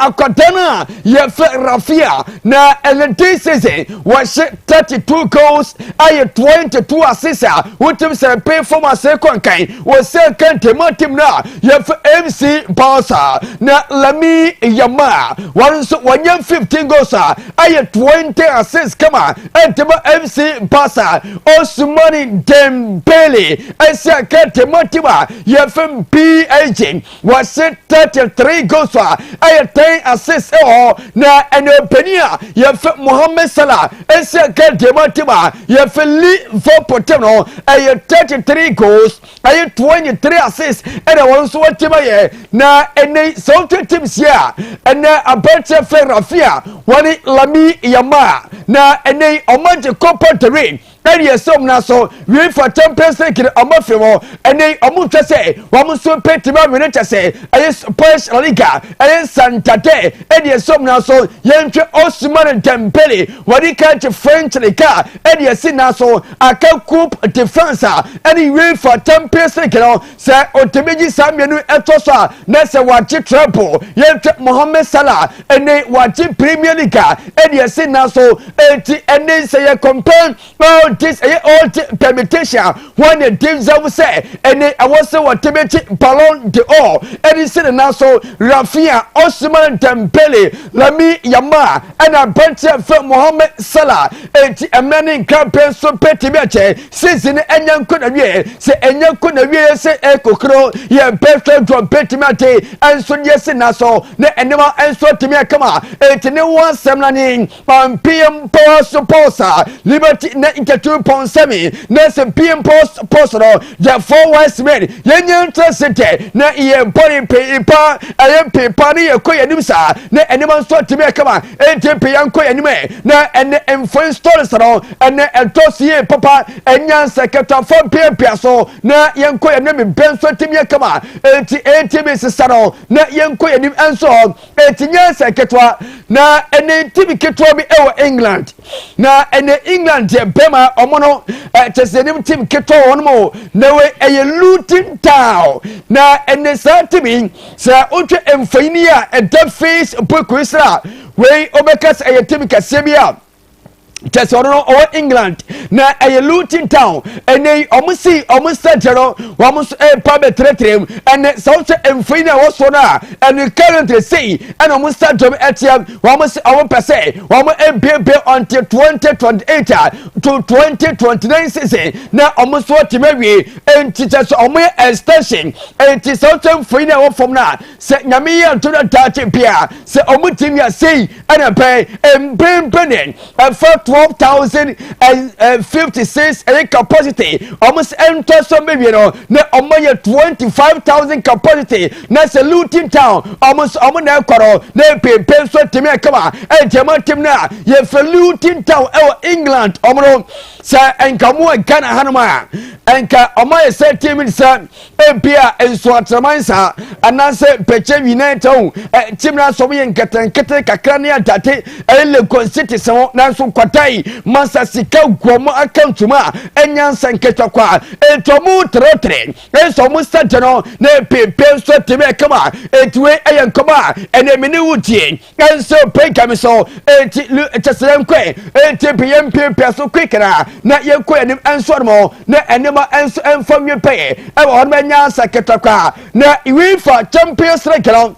Akwadaa no a yɛfrɛ Raphinha na ɛnɛ this season wɔhyɛ 32 goals, ayɛ 22 assists a wotim sɛ performance kɔ nkan wɔsɛ kɛntɛma team no a yɛfrɛ FC Barca. Na Lamine Yamal, wɔn nso wɔnyɛ 15 goals a ayɛ 20 assists kama ɛntɛma FC Barca. Ousmane Dembele ɛsɛ kɛntɛma team a yɛfrɛ PSG, wɔhyɛ 33 goals a ɛyɛ 10 assists ɛwɔ hɔ. Na ɛnɛ mpanin a yɛfɛ Mohamed Salah ɛsɛ kɛntɛma team a yɛfɛ Liverpool team no, ɛyɛ 33 goals, ɛyɛ 23 assists ɛna wɔn nso wɔteam ayɛ. Na ɛnɛ sɛ wɔtwe team sie a, ɛnɛ aberanteɛ fɛ Raphinha, wɔne Lamine Yamal, na ɛnɛ ɔmo agye Copa del Rey ɛne ɛsɛ ɔmo na so UEFA Champions League ɔmo fi hɔ. Ɛne ɔmo ntwa sɛ wɔn nso pɛtɛm awene kyɛ sɛ ɛyɛ Spanish La Liga, ɛyɛ Santander ɛne ɛsɛ ɔmo na so. Yɛntwɛ Ousmane Dembele, wɔde ka kye French Liga ɛne ɛsi na so aka Coupe de France a ɛne UEFA Champions League no, sɛ ɔtɛmɛ gyi saa mmienu ɛtɔ so a, na sɛ wagye treble. Yɛntwɛ Mohamed Salah, ɛne wagye Premier League a ɛne ɛsi na so. Eti ɛne sɛ yɛ compare all this, ɛyɛ all the permutation, wɔn yɛ deserve sɛ ɛne ɛwɔ sɛ wɔtɛmɛ kye Ballon d'Or ɛne si ne nan so: Raphinha, Ousmane Dembele, Lamine Yamal ɛna aberanteɛ fɛ Mohamed Salah. Eti ɛmɛ ne nkranpɛ nso pɛtɛmi akyɛ season ɛnyɛ nko na wie sɛ ɛnyɛ nko na wie sɛ ɛkokoro yɛ mpɛhwɛ dɔm pɛtɛmi ate ɛnso deɛ si na so na ɛnɛma nso tɛmi akama. Eti ne wɔn asɛm na ne PM Power Sports a Liberty 92.7 na sɛ PM Power Sports no, the four wise men yɛnyɛ interested na yɛ bɔ ne pepa ɛyɛ pepa ne yɛ kɔ yɛn anim saa na ɛnɛma nso tɛmi akama. Eti pe yɛn kɔ yɛn anim ɛ na ɛnɛ mfo stories no ɛnɛ ɛtɔ so yie papa, ɛnya nsɛkɛtɔfo mpiapia so na yɛn kɔ yɛn anim bɛn nso tɛmi akama. Eti eti sisa no na yɛn kɔ yɛn anim nso. Eti nyɛ nsɛkɛtɔa na ɛnɛ team ketewa bi ɛwɔ England, na ɛnɛ England deɛ bɛrima ɔmo no ɛkyɛ sɛ ɛnim team ketewa wɔn mo na wɔ ɛyɛ Luton Town. Na ɛnɛ saa team yi, sɛ wotwe mfonini a ɛda Facebook yi sra wei, wobɛka sɛ ɛyɛ team kɛseɛ bi a kyɛ sɛ ɔno no ɔwɔ England na ɛyɛ Luton Town. Ɛnɛ yi ɔmo si ɔmo stadium no, wɔn nso ɛrepa bɛtɛrɛtɛrɛ mu. Ɛnɛ sɛ ɔhwɛ mfonini a ɛwɔ so no a, ɛne currently sei ɛna ɔmo stadium ɛteɛ. Wɔn si ɔmo pɛ sɛ wɔn ebiebie until 2028 a to 2029 season na ɔmo nso ɔtɛmɛ awie. Nti kyɛ sɛ ɔmo yɛ extension. Nti sɛ ɔhwɛ mfonini a ɛwɔ fam no a, sɛ Nyame yɛ nto no daakye bia sɛ ɔmo timi a sei ɛna pɛ mpempene ɛfa 12,056 ɛyɛ capacity. Ɔmo sɛ ɛntɔ so bɛwie no na ɔmo yɛ 25,000 capacity. Na sɛ Luton Town ɔmo nso ɔmo na ɛkɔ no na mpempe nso tumi ɛkama ɛntɛmɔ team no a yɛfɛ Luton Town ɛwɔ England. Ɔmo no sɛ nka mo wɔ Ghana hanom a, nka ɔmo ayɛ sɛ team sɛ ebia Nsoatreman saa anaasɛ Pɛkyɛ United o ɛ team na asɔm yɛ nketenkete kakra ne adate ɛyɛ Legon City sɛ ho, nanso kwata yi masa sika gu ɔmo account mu a ɛnya nsa nketewa kwa. Etu ɔmo terɛterɛ ɛnso ɔmo sɛgye no na epepe nso tumi ɛkama. Etu wei ɛyɛ nkɔmɔ a ɛna emi ne wutie ɛnso pɛnkami so. Eti kyɛ sɛ yɛn kɔɛ eti bi yɛn piapia so quick na yɛn kɔ anim ɛnso no na ɛnneɛma ɛnso ɛnfa wie pɛyɛ ɛwɔ hɔ no ɛnya nsa ketewa kwa. Na UEFA Champions League no,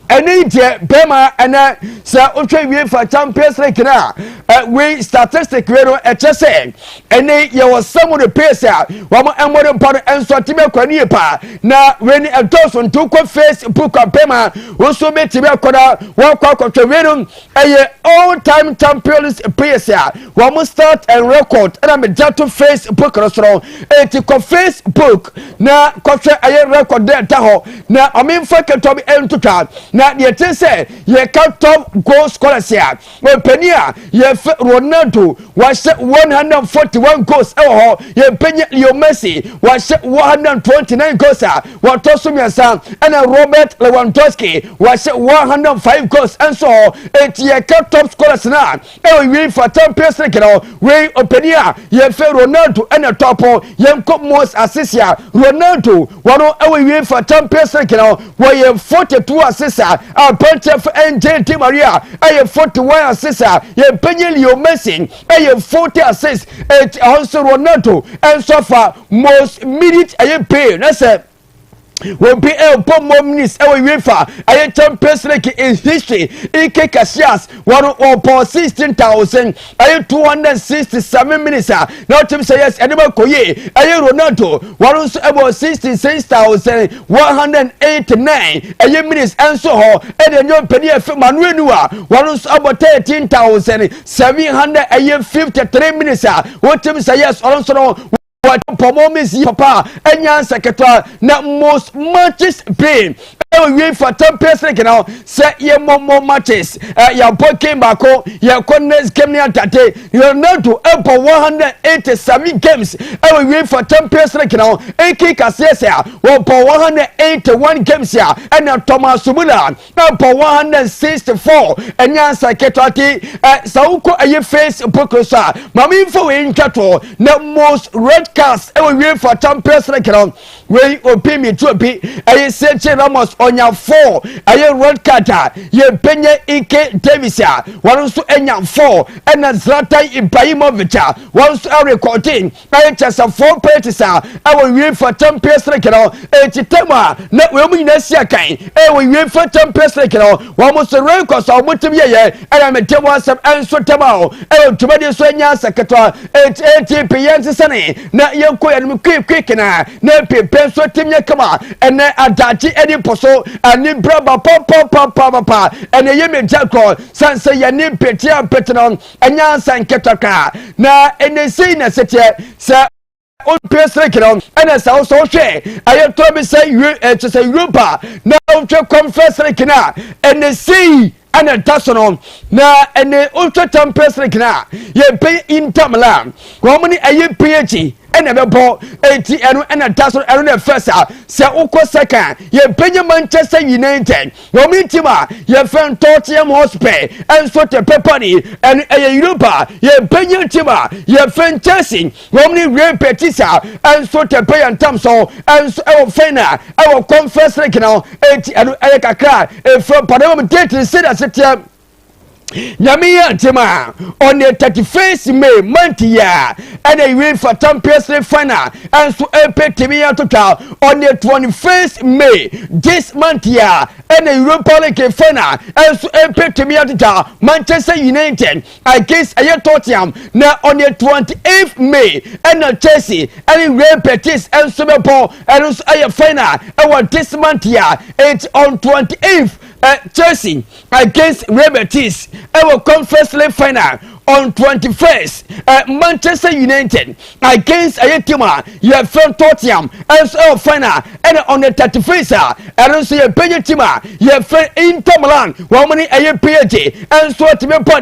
ɛne deɛ bɛrima ɛnɛ sɛ wotwa UEFA Champions League no a, wei statistic wei no ɛkyɛ sɛ ɛne yɛwɔ some of the players a wɔn mmɔde mpa no nso atumi akɔ ne yie paa. Na wei ni ɛdɔɔso, nti wokɔ Facebook a, bɛrima wɔn nso bɛtumi akɔ na wɔakɔ akɔtwa. Wei no ɛyɛ all time champions players a wɔn start and record ɛna megya to Facebook no soro. Eti kɔ Facebook na kɔhwɛ ɛyɛ record dɛ ɛda hɔ na ɔmemfa ketewa bi ɛntotwa. Na deɛ te sɛ yɛka top goal scorers a, ɔpanin a yɛfɛ Yɛfɛ Ronaldo wahyɛ 141 goals ɛwɔ hɔ. Yɛmpɛnyɛ Leo Messi wahyɛ 129 goals a wɔtɔ so mmiɛnsa, ɛna Robert Lewandowski wahyɛ 105 goals nso hɔ. Eti yɛka top scorers na ɛwɔ UEFA Champions League no, wei ɔpanin a yɛfɛ Ronaldo ɛna top. Yɛnkɔ most assists a Ronaldo wɔn ɛwɔ UEFA Champions League no, wɔyɛ 42 assists a aberanteɛ fɛ Angel Di Maria ɛyɛ 41 assists a yɛmpɛnyɛ Leo Messi ɛyɛ 40 assists. Eti ɛhɔ nso Ronaldo ɛnso afa most minutes ɛyɛ pay na sɛ obi ɛbɔ more minutes ɛwɔ UEFA ɛyɛ Champions League in history, Iker Casillas, wɔn wɔbɔ 16,000 ɛyɛ 267 minutes a na ɔtɛm sɛ yes, ɛde bɛ kɔ yie. Ɛyɛ Ronaldo, wɔn nso ɛbɔ 66,189 ɛyɛ minutes ɛnso hɔ. Ɛde ɛnyɛ mpanin ɛfɛ Manuel Neuer, wɔn nso abɔ 13,700 ɛyɛ 53 minutes a wɔtɛm sɛ yes, ɔno nso no wɔpɔmɔ minutes yi papa ɛnya nsɛkɛtɔ. Na most matches played ɛwɔ UEFA Champions League no, sɛ yɛmmɔ more matches, yɛbɔ game baako, yɛkɔ next game ne adade, Ronaldo ɛbɔ 187 games ɛwɔ UEFA Champions League no. Iker Casillas a wɔbɔ 181 games a ɛna Thomas Muller ɛbɔ 164. Ɛnya nsɛkɛtɔ ati sɛ wokɔ ɛyɛ Facebook so a, maame nfa wei ntwa toɔ. Na most red cards ɛwɔ UEFA Champions League no, wei obi mi tu obi ɛyɛ Sergio Ramos, ɔnya four ɛyɛ red card a yɛmpɛnyɛ Ike Davis a wɔn nso anya four, ɛna Zlatan Ibrahimovic a wɔn nso ɛrekɔde ɛyɛ kyɛ sɛ four penalties a ɛwɔ UEFA Champions League no. Eti tɛm a na wɔn mu nyinaa si akan ɛwɔ UEFA Champions League no, wɔn nso records a wɔn tim yɛyɛ ɛna mɛtɛ wɔn asɛm ɛnso tɛm a ɛwɔ dwumadie so anya asɛ ketewa. Eti eti yɛn sisane na yɛnkɔ yɛn mu quick quick na pepe nso tim yɛ kama. Ɛnɛ adagye ɛne pɔ so ɛne braba papapapapa, ɛnɛ yɛ mi gya korɔ sanse yɛne mpete a mpete no ɛnya nsa nketewa na ɛnɛ sei na ɛsɛ sɛ Champions League no. Ɛna sɛ wosɛ wohwɛ ɛyɛ tɔ bi sɛ ɛkyɛ sɛ Europa na wohwɛ Conference League no a, ɛnɛ sei ɛna ɛda so no. Na ɛnɛ wohwɛ Champions League no a, yɛpɛ Inter Milan, wɔn ne ɛyɛ PSG ɛna ɛbɛbɔ. Eti ɛno ɛna da so, ɛno na ɛfɛ sa. Sɛ wokɔ second, yɛpɛnyɛ Manchester United, wɔn team a yɛfɛn Tottenham Hotspur ɛnso te pɛpɛ ni. Ɛno ɛyɛ Europa. Yɛpɛnyɛ team a yɛfɛn Chelsea, wɔn ne Real Betis a ɛnso te pɛ yɛn tam so ɛnso ɛwɔ final ɛwɔ Conference League no. Eti ɛno ɛyɛ kakra efura padà date sɛ de aseteɛ. Nyame yɛ ntem a, on the 31st May month yi a ɛna UEFA Champions League final ɛnso ɛpɛ tèmi yɛ atotwa. On the 21st May this month yi a ɛna Europa League final ɛnso ɛpɛ tèmi yɛ atotwa, Manchester United against ɛyɛ Tottenham. Na on the 28th May ɛna Chelsea ɛne Real Betis ɛnso bɛbɔ. Ɛno nso ɛyɛ final ɛwɔ this month yi a. It's on 28th, Chelsea against Real Betis ɛwɔ Conference League final. On 21st, Manchester United against ɛyɛ team a yɛfrɛ Tottenham ɛnso ɛwɔ final. Ɛna on the 31st a, ɛno nso yɛ panyin team a yɛfrɛ Inter Milan, wɔn ne ɛyɛ PSG ɛnso ɛtumi bɔ.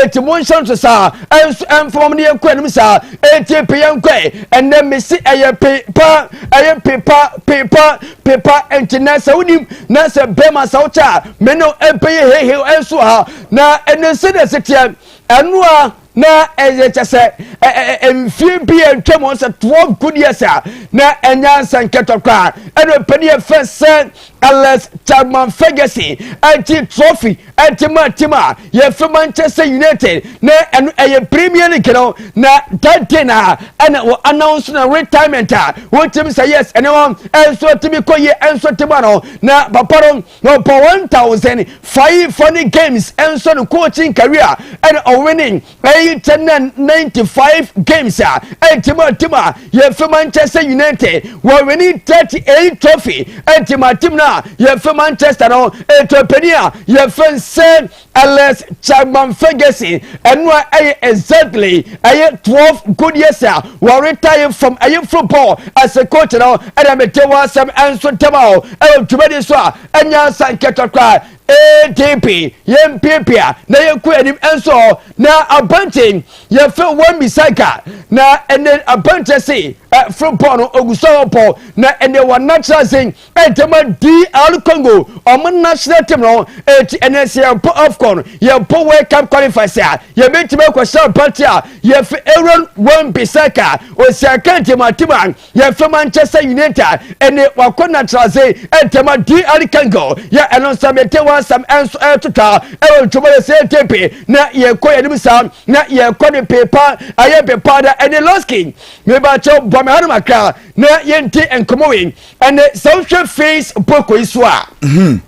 Eti mo nhyɛn so saa ɛnso ɛnfɔm ne yɛn kɔ anim saa. Eti pe yɛn kɔ ɛnɛ mesi ɛyɛ pepa, ɛyɛ pepa pepa pepa. Nti na sɛ wonim na sɛ bɛrima sɛ wokyɛ a me no ɛmpɛyɛ hehe ɛnso ha. Na ɛnɛ sɛ de ɛsɛ teɛ ɛno a na ɛyɛ kyɛ sɛ ɛ mfie bi a ntwam wɔn sɛ 12 good years a na ɛnya nsɛnkɛtɔ koraa. Ɛna mpanin yɛ fɛ sɛ Alex Chapman Ferguson ɛnti trophy ɛnti ma team a yɛfɛ Manchester United, na ɛno ɛyɛ Premier League no. Na that day na ɛna wɔ announce na retirement a wɔntumi sɛ yes, ɛne wɔn ɛnso tumi kɔ yie ɛnso ti ma no. Na papa no wɔbɔ 1,500 games ɛnso no coaching career, ɛna ɔwinning ɛyi 10 95 games a ɛnti ma team a yɛfɛ Manchester United, wɔwinning 38 trophy ɛnti ma team na yɛfɛ Manchester no. Ètò panin a yɛfɛ nsɛ Alex Chapman Ferguson, ɛno a ɛyɛ exactly ɛyɛ 12 good years a wɔretire from ɛyɛ football as a coach no. Ɛna mete wɔ asɛm ɛnso ntɛm a ɛwɔ dwumadi so a ɛnya nsa nkɛtɔ koraa. ADP yɛmpiapia na yɛnkɔ anim nso na abante yɛfɛ wɔn misaka na ɛnɛ abante se football no ogu so ɔpɔ na ɛnɛ wɔn natural se ɛntɛma DR Congo ɔmo national team no. Eti ɛnɛ sɛ yɛbɔ AFCON, yɛbɔ World Cup qualifiers a, yɛbɛtumi akɔhyɛ abante a yɛfɛ Aaron Wan Bissaka osiaka ntɛma team a yɛfɛ Manchester United. Ɛne wakɔ naturalise ɛntɛma DR Congo yɛ. Ɛno nso mete wɔn asɛm ɛnso ɛtotwa ɛwɔ ntwoma yɛ sɛ ɛtepe na yɛkɔ yɛnim saa na yɛkɔ ne pepa ɛyɛ pepa da. Ɛne Losky mebakyɛw bɔ me hanom akra na yɛnti nkɔmmɔ wei. Ɛne sɛ wohwɛ Facebook yi so a, kyɛ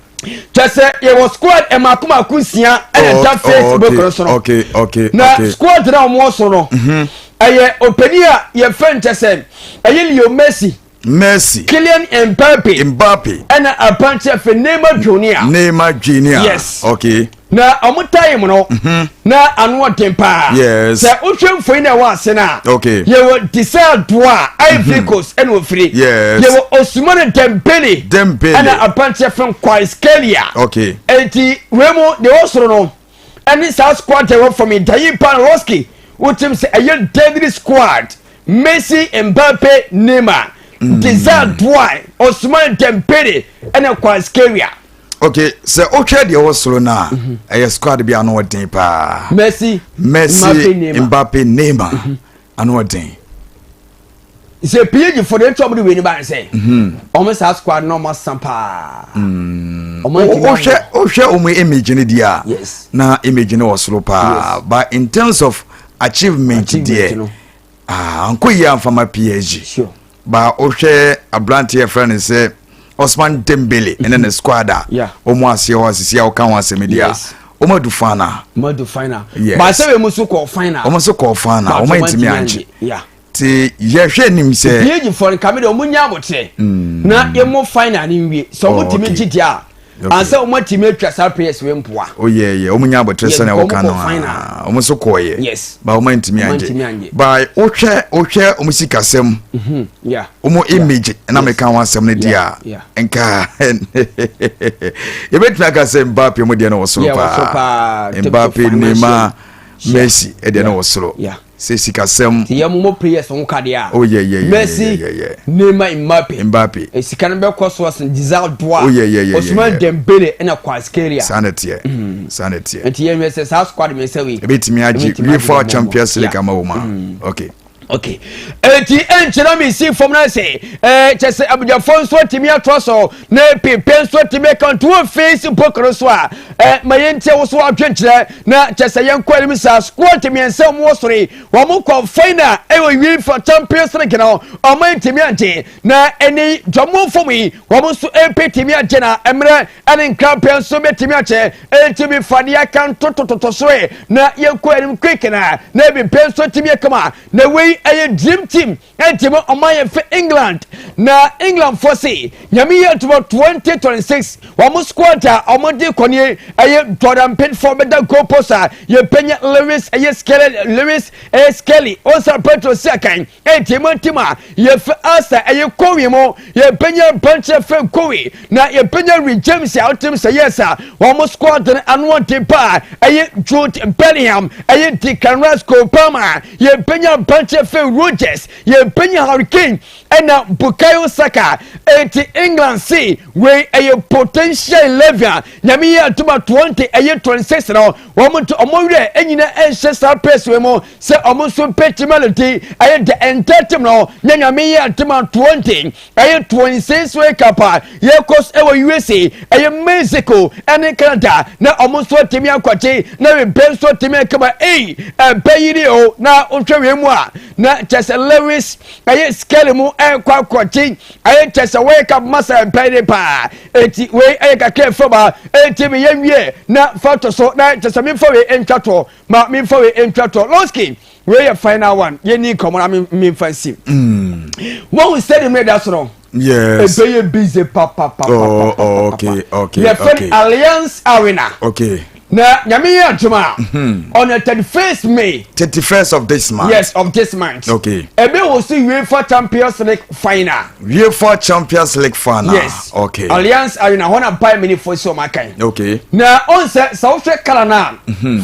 sɛ yɛwɔ squad ɛmaako maako 6 ɛna da Facebook no so no. Na squad na wɔn so no ɛyɛ ɔpanin a yɛfɛ nkyɛ sɛ ɛyɛ Leo Messi. Messi. Kylian Mbappe. Mbappe. Ɛna aberanteɛ fɛ Neymar Junior. Neymar Junior. Yes. Na ɔmo time no na ano ɔden paa. Sɛ wohwɛ mfoyi na ɛwɔ ase no a, yɛwɔ Desire Doue, Ivory Coast ɛna ofiri. Yɛwɔ Ousmane Dembele. Dembele. Ɛna aberanteɛ fɛ Kvaratskhelia. Eti wei mu deɛ ɛwɔ soro no ɛne saa squad a ɛwɔ fam yi dayi pan Roski wotim sɛ ɛyɛ deadly squad: Messi, Mbappe, Neymar, Desire Doue, Ousmane Dembele ɛna Kvaratskhelia. Okay, sɛ wohwɛ deɛ ɛwɔ soro no a, ɛyɛ squad bi ano ɔden paa. Messi. Messi. Mbappe, Neymar. Mbappe, Neymar, ano ɔden. Sɛ PSG fo de nti ɔmo de wei ni ba sɛ ɔmo saa squad na ɔmo asan paa. Ɔmo ntumi. Wohwɛ ɔmo image no deɛ a, na image no wɔ soro paa, but in terms of achievement achievement deɛ no. Ah, ankɔ yie amfama PSG. Ba wohwɛ aberanteɛ yɛfrɛ no sɛ Osman Dembele ɛne ne squad a ɔmo aseɛ hɔ asisi a woka ho asɛm deɛ a, ɔmo adu final. Ɔmo adu final. Yes. Baasa wei mu nso kɔ final. Ɔmo nso kɔɔ final, But ɔmo antumi angye. Nti yɛhwɛ nim sɛ PSG fo no kame de ɔmo nya abotire na yɛmɔ final ne nwie sɛ ɔmo tumi gye deɛ a, ansa ɔmo atumi atwa saa players wei mpoa. Oyɛyɛ ɔmo nya abotire sɛnea ɔmo wɔka kɔ no final. A ɔmo nso kɔɔyɛ ba ɔmo antumi Ɔmo antumi angye. angye. Ba wohwɛ ɔmo sikasɛm, ɔmo image na meka ho asɛm no deɛ a, nka yɛbɛtumi aka sɛ Mbappe mo deɛ no wɔ soro Yeah, wɔ soro paa. paa. In terms of Mbappe, financial. Neymar, Messi ɛdeɛ no wɔ soro sɛ sikasɛm. Ti yɛ mo players ho kadeɛ a, Oh, Messi, Neymar, Mbappe. Mbappe. Sika no bɛkɔ so asen Desire Doue, Ousmane Dembele ɛna Kvaratskhelia. Saa na teɛ, saa na teɛ. Nti yɛn hwɛ sɛ saa squad mmiɛnsa wei ɛbɛtumi agye ɛbɛtumi agye UEFA wɔn Champions League ama wɔ mu a, okay. Okay, eti nkyerɛ mi si fam na sɛ kyɛ sɛ abujafoɔ nso atumi atoa so na pepe nso atumi aka nto wɔ Facebook no so a, ma yɛn tie wo so adwenkyerɛ na kyɛ sɛ yɛn kɔ anim. Saa squad mmiɛnsa wɔn wɔ soro yi, wɔn kɔ final ɛwɔ UEFA Champions League no, wɔn ntumi agye na ɛne dɔm fam yi wɔn nso mpɛtumi agye na mmerɛ ɛne nkrampɛ nso bɛtumi akyɛ. Ntumi fadeɛ aka ntotototo so yi na yɛn kɔ anim quick na ebi mpɛ nso tumi akama. Na wei ɛyɛ dream team ɛntumi ɔman yɛn fɛ England na England fo se Nyame yɛ ntoma 2026 wɔn squad a wɔn de kɔnie ɛyɛ Jordan Pickford bɛda goal post a yɛpɛnya Lewis ɛyɛ Skelly, Lewis ɛyɛ Skelly ɔnsa Petro si akan ɛntumi team a yɛfɛ asa ɛyɛ Kowi mu, yɛpɛnya mpankyɛ fɛ Kowi na yɛpɛnya Reece James a ɔtɛm sɛ yes a wɔn squad no ano ɔden paa ɛyɛ Jude Bellingham, ɛyɛ Declan Rice, Cole Palmer, yɛpɛnya mpankyɛ fɛ Rogers, yɛpɛnya Harry Kane ɛna Bukayo Saka. Eti England si wei ɛyɛ potential 11 a Nyame yɛ atoma 20 ɛyɛ 26 no wɔn nto wɔn werɛ ɛnyina ɛnhyɛ saa players wei mu sɛ wɔn nso mpɛtumi aloti ɛyɛ the entire team no nyɛ. Nyame yɛ atoma 20 ɛyɛ 26 World Cup a yɛkɔ so ɛwɔ USA, ɛyɛ Mexico ɛne Canada na wɔn nso atumi akɔkye na webɛ nso atumi akama ɛyi ɛbɛ yiri o. Na wohwɛ wei mu a, na kyɛ sɛ Lewis ɛyɛ Skelly mu ɛkɔ akɔkye ɛyɛ kyɛ sɛ World Cup masa mpɛ ne paa. Eti wei ɛyɛ kakra fam a eti mi yɛ wie na fa to so na kyɛ sɛ memfa wei ntwa toɔ ma memfa wei ntwa toɔ. Lɔski, wei yɛ final one, yɛni nkɔmɔ na memfa nsi wɔn stadium no ɛda so no. Ɛbɛyɛ busy papapapa. Yɛfɛ Allianz Arena. Na Nyame yɛ adom a, on the 31st May. 31st of this month. Yes, of this month. Ebe wɔ so UEFA Champions League final. UEFA Champions League final. Yes. Allianz Arena hɔ na Bayern Munich fo si wɔn akan. Na ɔn sɛ sɛ wohwɛ colour na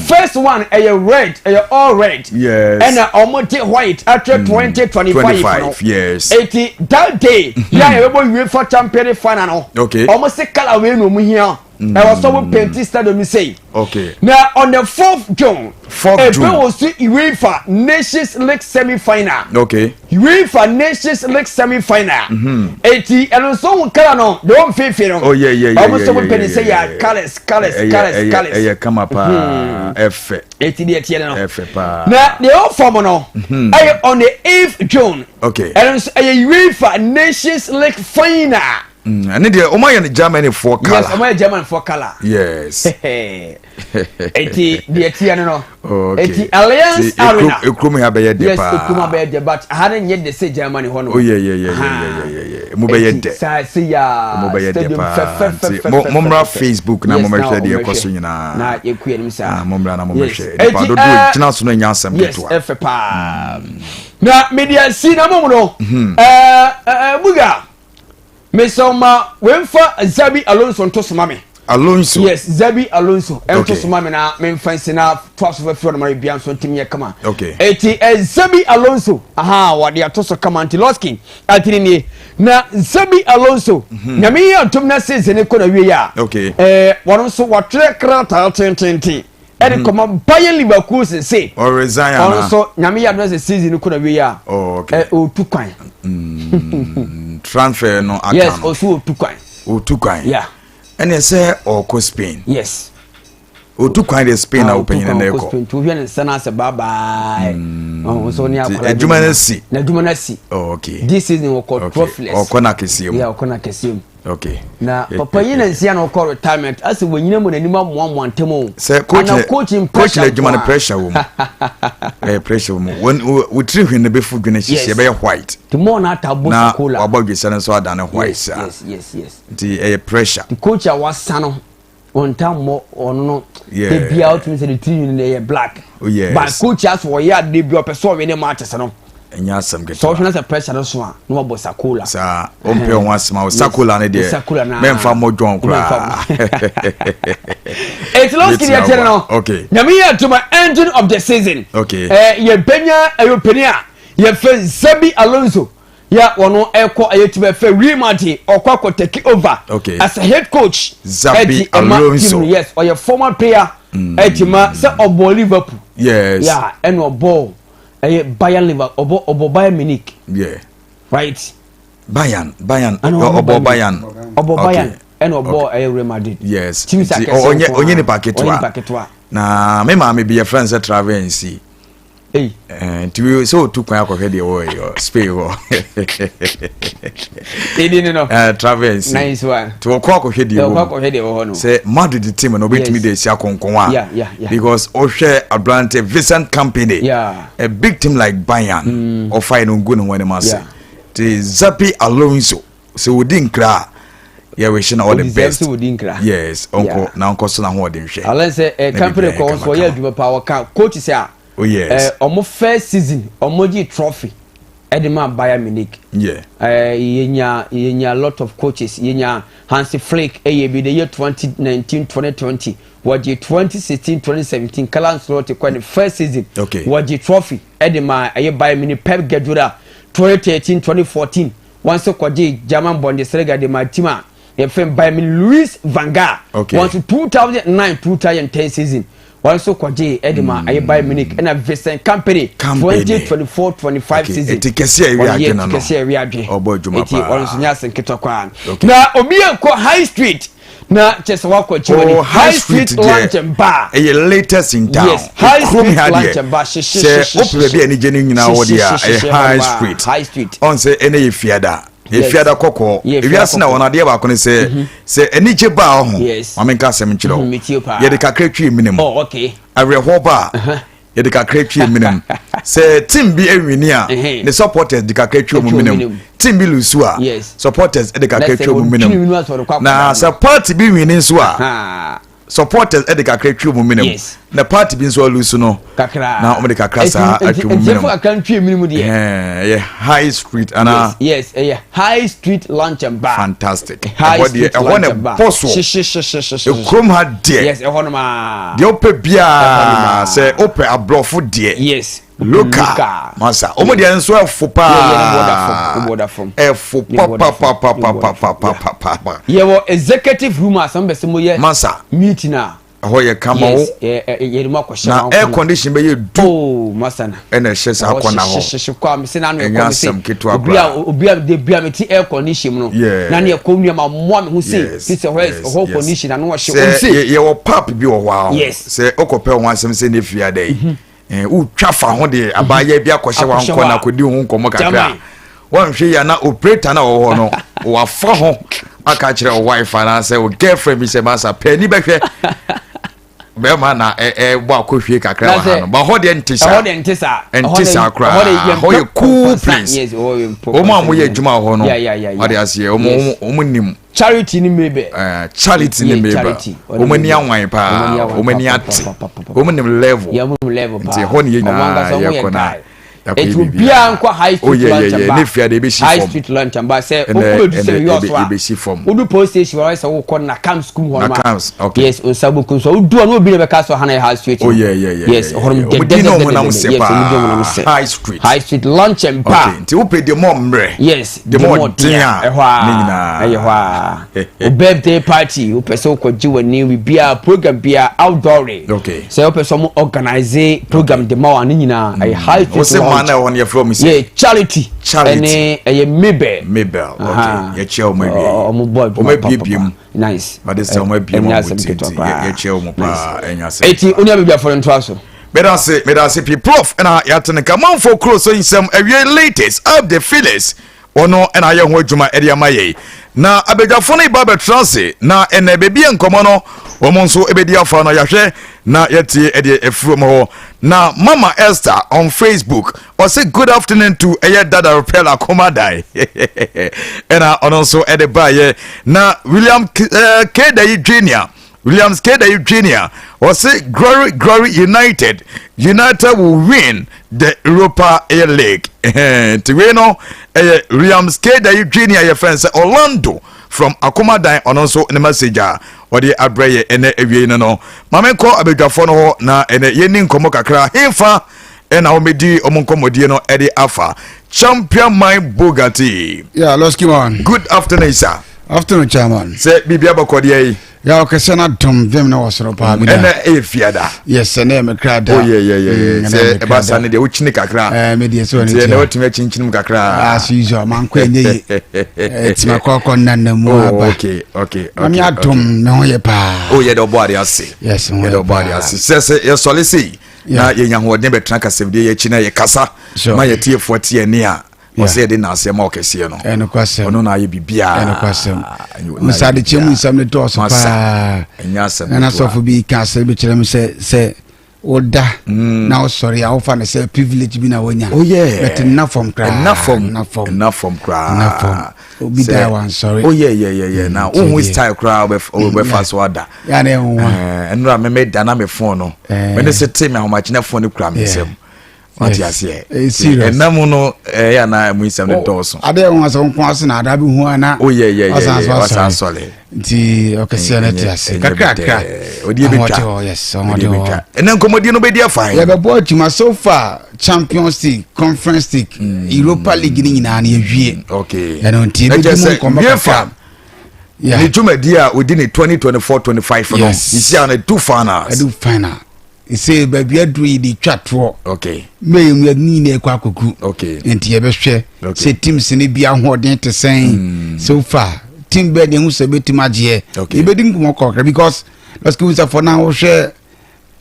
first one ɛyɛ red, ɛyɛ all red. Ɛna wɔn de white atwerɛ 2025 no. Eti that day yɛ a yɛbɛbɔ UEFA Champions League final no. Wɔn se colour wei na wɔn hia. Ɛwɔ sɛ wɔn paint stadium sei. Na on the 4th June. 4th June. Ebe wɔ so UEFA Nations League semi final. UEFA Nations League semi final. Eti ɛno nso ohun colour no de wɔn mfimfini no. Oh yeah yeah yeah. Wɔn nso wɔn paint sɛ yɛ colours colours colours colours. Ɛyɛ kama paa, ɛfɛ. Eti deɛ tiɛ no. Ɛfɛ paa. Na deɛ ɛwɔ fam no, ɛyɛ on the 8th June. Ɛno nso ɛyɛ UEFA Nations League final. Ɛne deɛ ɔmo ayɛ no Germany foɔ colour. Yes, ɔmo ayɛ Germany foɔ colour. Eti deɛ tiɛ no. Eti Allianz Arena. Ekurom ha bɛyɛ dɛ paa. Yes, ekurom bɛyɛ dɛ, but ha no nyɛ de sɛ Germany hɔ no. Oh yeah yeah yeah yeah yeah yeah. Mo bɛyɛ dɛ. Saa se ya. Mo bɛyɛ dɛ paa. Nti mo mmra Facebook na mo mɛhwɛ deɛ ɛkɔ so nyinaa. Na yɛku yɛn nim saa. Mo mmra na mo mɛhwɛ. Nipa dodoɔ gyina so no nya asɛm ketewa. Yes, ɛfɛ paa. Na media si na mo mu no. Ɛɛ Buga. Mesɛ ma wemfa Xabi Alonso nto soma me. Alonso. Yes, Xabi Alonso nto soma me na memfa nsi na to aso fa firi ɔno ma bia nso ntimi yɛ kama. Eti Xabi Alonso, aha, wɔde ato so kama nti Loskin atini nie. Na Xabi Alonso, Nyame yi atom na season kɔ na wie a. Wɔn nso wɔatwerɛ krataa tententen ɛde kɔma Bayer Leverkusen se ɔresign ɔno ana? Nso Nyame yɛ adom sɛ season no kɔ na wie a, Oh, okay. ɔtu kwan. Transfer no aka Yes. no. Ɔso ɔtu kwan. Ɔtu kwan. Ɛne sɛ ɔkɔ Spain. Ɔtu kwan deɛ, Spain na Ah, ɔtu wopanyini kwan na ɔkɔ ɛkɔ. Spain nti wohwɛ ne nsa no asɛ bye bye, ɔho nso ne Nti akwadaa bi adwuma mu. no asi. Na adwuma no asi. This season wɔkɔ trophyless. Ɔkɔ no akɛseɛ mu. Yeah, ɔkɔ no akɛseɛ mu. Na Eh, papa yi eh, na eh. nsia na ɔkɔ retirement asɛ wɔnyina mu n'anim amoamoa ntɛm o. Sɛ coach Ana na coaching coach pressure na adwuma no nko a. pressure wɔ mu, ɛyɛ pressure wɔ mu. Wɔn wo tiri hwene no bɛfu dwene hyehyɛ, ɛbɛyɛ white. The more na ata bɔ na sakola. Wabɔ dwesɛ no nso adane white saa. Nti ɛyɛ pressure. The coach a wasa no ɔnta mmɔ ɔno no de bia wotumi sɛ ne tiri nwini no ɛyɛ black. But coach a so ɔyɛ adeɛ bi a ɔpɛ sɛ ɔwe ne matches no, Ɛnyɛ asɛm sɛ ketewa. ɔhwɛ no sɛ pressure no so a, na wabɔ sakola. Saa ɔmpɛ ho asɛm a, wo sakola no deɛ Sakola na mɛmfa mmɔ dwɔn koraa. Eti lɔski deɛ kyerɛ no, Nyame yɛ atoma ending of the season, yɛbɛnya ɛyɛ a yɛfɛ Xabi Alonso yɛ wɔn ɛkɔ ɛyɛ team ɛfɛ Real Madrid, ɔkɔ akɔ take over as a head coach. Xabi ɛti ɛma Alonso. team no. Yes, ɔyɛ former player ɛti ma sɛ ɔbɔ Liverpool. Yeah, ɛna ɔbɔ ɛyɛ Bayern Liver, ɔbɔ Bayern Munich. Right. Bayern. Ɛna ɔbɔ ɔbɔ Bayern. Ɔbɔ Bayern ɛna ɔbɔ ɛyɛ Real Madrid. Teams Nti akɛseɛ ɔnyɛ nko ɔnyɛ ara. nipa Ɔnyɛ ketewa. nipa ketewa. Na me maame bi yɛfrɛ no sɛ travel and see. Ei. Nti sɛ ɔtu kwan akɔhwɛ deɛ wɔyɛ wɔ Spain hɔ. Edi ni no. Travel and see. Nice one. Nti wɔkɔ akɔhwɛ deɛ Ɔkɔ wɔ mu. akɔhwɛ deɛ wɔ hɔ no. Sɛ Madrid team no obɛtumi de asi akɔnkɔn a, because ɔhwɛ aberante Vincent Kompany, a big team like Bayern, ɔfae no ngu ne ho anim ase. Nti Xabi Alonso sɛ wɔdi nkra a, yɛwehye na all the Ɔdeserve best. sɛ wɔdi nkra. Yes, ɔnkɔ na ɔnkɔ so na hoɔden hwɛ. Alɛ sɛ Na company biribiara kɔ yɛ nso ɔyɛ kamakama. adwuma paa, wɔka coach sɛ a Oh yes. ɔmo first season ɔmo gye trophy ɛde ma Bayern Munich. Yɛnya lot of coaches. Yɛnya Hansi Flick, ɛyɛ bi de yɛ 2019 2020, wɔgye 2016 2017. Carlo Ancelotti kɔ ne first season, wɔgye trophy ɛde ma ɛyɛ Bayern Munich. Pep Guardiola 2013 2014, wɔn nso kɔgye German Bundesliga de ma team a yɛfrɛ Bayern Munich. Louis van Gaal, wɔn nso 2009 2010 season, wɔn nso kɔgye ɛde ma ɛyɛ Bayern Munich. Ɛna Vincent Kompany, Kompany. 2024 25 season, Eti kɛse a ɛwi wɔn yɛ adwe no eti no. kɛse a ɛwi adwe. Ɔbɔ adwuma Eti paa. wɔn nso nyɛ ase nketewa koraa. Okay. Na obi yɛ kɔ high street na kyɛ sɛ wakɔ akyi wɔ Oh, ni High Street Lunch and Bar. Ɛyɛ latest in town. Yes, High Kurom Street ha Lunch deɛ, and Bar, hyehyɛ, sɛ hyehyɛ, wopɛ baabi a anigye no nyinaa wɔ deɛ a, hyehyɛ, ɛyɛ hyehyɛ, High hɔ a, Street. High Street. Ɔn sɛ ɛnɛ yɛ fiada, yɛ fiada kɔkɔɔ. Yɛ fiada Ewiase na kɔkɔɔ. wɔn adeɛ baako ne sɛ sɛ anigye baa ho, maame nka asɛm nkyerɛ wo, Metie paa. yɛde kakra twi mene mu. Awerɛhoɔ ba a, yɛde kakra twi mene mu. Sɛ team bi awini a, ne supporters de kakra twi wɔn Atwi wɔn mene mu. mene mu. Team bi lose a, supporters de kakra Na sɛ twi wɔn mene wɔtwi mu. mu asɔre kɔ Na akɔda no. sɛ party bi wini nso a, Ha. Supporters ɛde kakra twi wɔn mene mu na party bi nso alusu no kakra na wɔn de kakra saa atwi wɔn mene mu. Kakra ntwi mene mu deɛ. Ɛyɛ High Street ana. Yes, ɛyɛ High Street Lunch and Bar. Fantastic. High Street Lunch and Bar. Ɛhɔ na ɛbɔ so. Hyehyehyehyehye. Ekurom ha deɛ. Yes, ɛhɔ nom aa. Deɛ wopɛ biara sɛ wopɛ aborɔfo deɛ. Yes. Local masa wɔn deɛ nso ɛfo paa ɛfo papapapapapapa. Yɛwɔ executive room a sɛ mo bɛ sɛ mo yɛ masa meeting a. Ɛhɔ yɛ kama wo. Yes, yɛde mu akɔhyɛ na air condition bɛyɛ du. Oh masa na. Ɛna ɛhyɛ saa kɔna hɔ. Hyehyɛ kɔ a mese na ano ɛnyɛ ɛkɔ mese asɛm ketewa obi a koraa. Obi a de bi a mete air condition mu no. Na ne ɛkɔ nua ma mmoa me ho se ti sɛ hɔ hɔ condition ano ɔhyɛ ɔm se. Sɛ yɛwɔ pap bi wɔ hɔ a. Sɛ ɔkɔpɛ ho asɛm sɛ ne fie ada yi. Wotwa fa ho deɛ abaayɛ bi akɔhyɛ wankɔ na akɔdi ho nkɔmmɔ kakra wɔnhwɛ yi ana operator na ɔwɔ hɔ no wafa ho aka kyerɛ wo wife anaasɛ wo girlfriend bi sɛ masa pɛni bɛhwɛ bɛrima na ɛbɔ akɔhwie kakra wɔ ha no ba hɔ deɛ nte saa nte saa nte saa koraa. Hɔ yɛ cool place. Wɔn a wɔyɛ adwuma wɔ hɔ no wɔde aseɛ wɔn nim Charity ni Mabel. Charity ni Mabel. Wɔn ani anwan paa, wɔn ani ate, wɔn nim level. Nti ɛhɔ ne yɛ nyinaa yɛkɔ na yɛkɔ yɛ biribi. Obiara nkɔ High oh, Street Lunch and Bar. Ne fia de ebesi fam. High Street Lunch and Bar sɛ okɔ edu sɛ yɛ ɔso a. Ebesi fam. Odu police station wɔn sɛ wokɔ Nakam school hɔ nom a. Nakams, okay. Yes, nsabuku nso odu a na obi na bɛka so hana yɛ High Street. Oh yeah yeah yeah. Yes, hɔ nom dɛ dɛ dɛ dɛ dɛ. Yes, ɔmo di ɔmo nam sɛ. High Street. High Street Lunch and Bar. Okay, nti wopɛ de mɔ mmerɛ. Yes. De mu ɔden a ɛhɔ a ne nyinaa ɛyɛ hɔ a o birthday party wopɛ sɛ wokɔgye w'ani biribiara program biara outdoor. Okay. Sɛ wopɛ sɛ ɔmo organize program de ma wa ne nyinaa ɛyɛ High Street. Wosɛ maa na ɛhɔ no yɛfrɛ ɔmo sɛ yɛ Charity. Charity ɛne ɛyɛ Mabel. Mabel, okay. Yɛkyia ɔmo awie. Ɔmo bɔ adwuma papa. Mu nice. But sɛ ɔmo abie mu ɔmo ti nti yɛkyia ɔmo paa, ɛnyɛ asɛm. Eti onua baabi afɔre ntoa so. Medase, medase pii, Prof. Ɛna yɛate ne ka manfo kuro so nsɛm awie, latest up the feelers ɔno ɛna ayɛ ho adwuma ɛde ama yɛi na abadwafo no ba bɛtena ase na ɛnɛ baabi yɛ nkɔmmɔ no wɔn nso ɛbɛdi afa no yɛahwɛ na yɛtie ɛdeɛ ɛfiri wɔn hɔ. Na Mama Esther on Facebook ɔse good afternoon to ɛyɛ Dada Repel Akomadan, ɛna ɔno nso ɛde baayɛ. Na William Kedayi Junior, Williams Kedayi Junior ɔse glory glory United, United will win the Europa League. Nti wei no ɛyɛ Williams Kedayi Junior, yɛ fɛn sɛ Orlando from Akomadan, ɔno nso ne message a ɔde abrɛ yɛ ɛnɛ awie no. Maame nkɔ abadwafoɔ no hɔ na ɛnɛ yɛni nkɔmmɔ kakra hemfa ɛna wɔmɛdi wɔn nkɔmmɔdie no ɛde afa Champion Man Bugatti. Yeah, Losky man. Good afternoon, sir. Afternoon, chairman. Sɛ biribi abɔkɔdeɛ yi. Ya ɔkɛsɛ na dɔm vim na wɔ soro paa bi da. Ɛnɛ ɛyɛ fiada. Yes, ɛnɛ yɛ mekra da. Oh yeah yeah yeah. Sɛ ɛba sa ne deɛ wokyini kakra. Ɛɛ me deɛ sɛ ɔne tia. Nti ɛnɛ watumi akyinkyini mu kakra. As usual, man kɔ ɛnyɛ yi. Ɛɛ tima kɔkɔ nana mu oh, aba. Okay. Na mi adom me ho yɛ paa. Oh, yɛ dɛ ɔbɔ ade ase. Yes, ho yɛ dɛ ɔbɔ ade ase. Sɛ yɛsɔle sei na yɛnya ahoɔden bɛtena kasɛmdie yɛakyi na yɛkasa ma yɛtiefoɔ te ani a ɔsɛ yɛde naseɛ ma ɔkɛseɛ no ɔno na ayɛ biribiaa. Ɛnokwasɛm nsadekyɛ mu nsɛm no dɔɔso paa. Ɛnyɛ asɛm. Na nasɔfo bi ka asɛm bi kyerɛ me sɛ woda na wosɔre a wofa no sɛ privilege bi na woanya. Oh yeah. But nna fam koraa. Ɛnna fam. Nna fam. Ɛnna fam koraa. Nna fam, obi da wansɔre. Oh yeah, na wohu style koraa wobɛfa so ada. Ya na ɛnwa. Ɛnora me meda na me phone no mene sɛ te me ahomakyena phone no kura me nsam, wate aseɛ? Ɛnam no ɛyɛ anaa ɛmu nsɛm no dɔɔso. Ade ɛho asɛ nko ase na ada bi hu ana. Oh yeah, wasan sɔre. Nti ɔkɛseɛ no te ase kakrakra. Ɔde ebɛtwa. Yes, ɔde hɔ. Ɛnɛ nkɔmmɔdie no bɛdi afa. Yɛbɛbɔ adwuma so far: Champions League, Conference League, Europa League ne nyinaa no yɛwie. Ɛno nti yɛbɛdi mu nkɔmmɔ kakra. Ne dwumadi a ɔdi ne 2024-25 no sisi a no ɛdu finals. Ɛdu final sɛ baabi aduru yi de twa toɔ. Mɛyɛ mu yɛde ne nyinaa ɛkɔ akɔku. Nti yɛbɛhwɛ sɛ teams no bi ahoɔden te sɛn so far, team bɛɛ deɛ ho sɛ bɛtumi agyeɛ. Yɛbɛdi nkɔmmɔ kɔkra because lɔsiki sɛ for now wohwɛ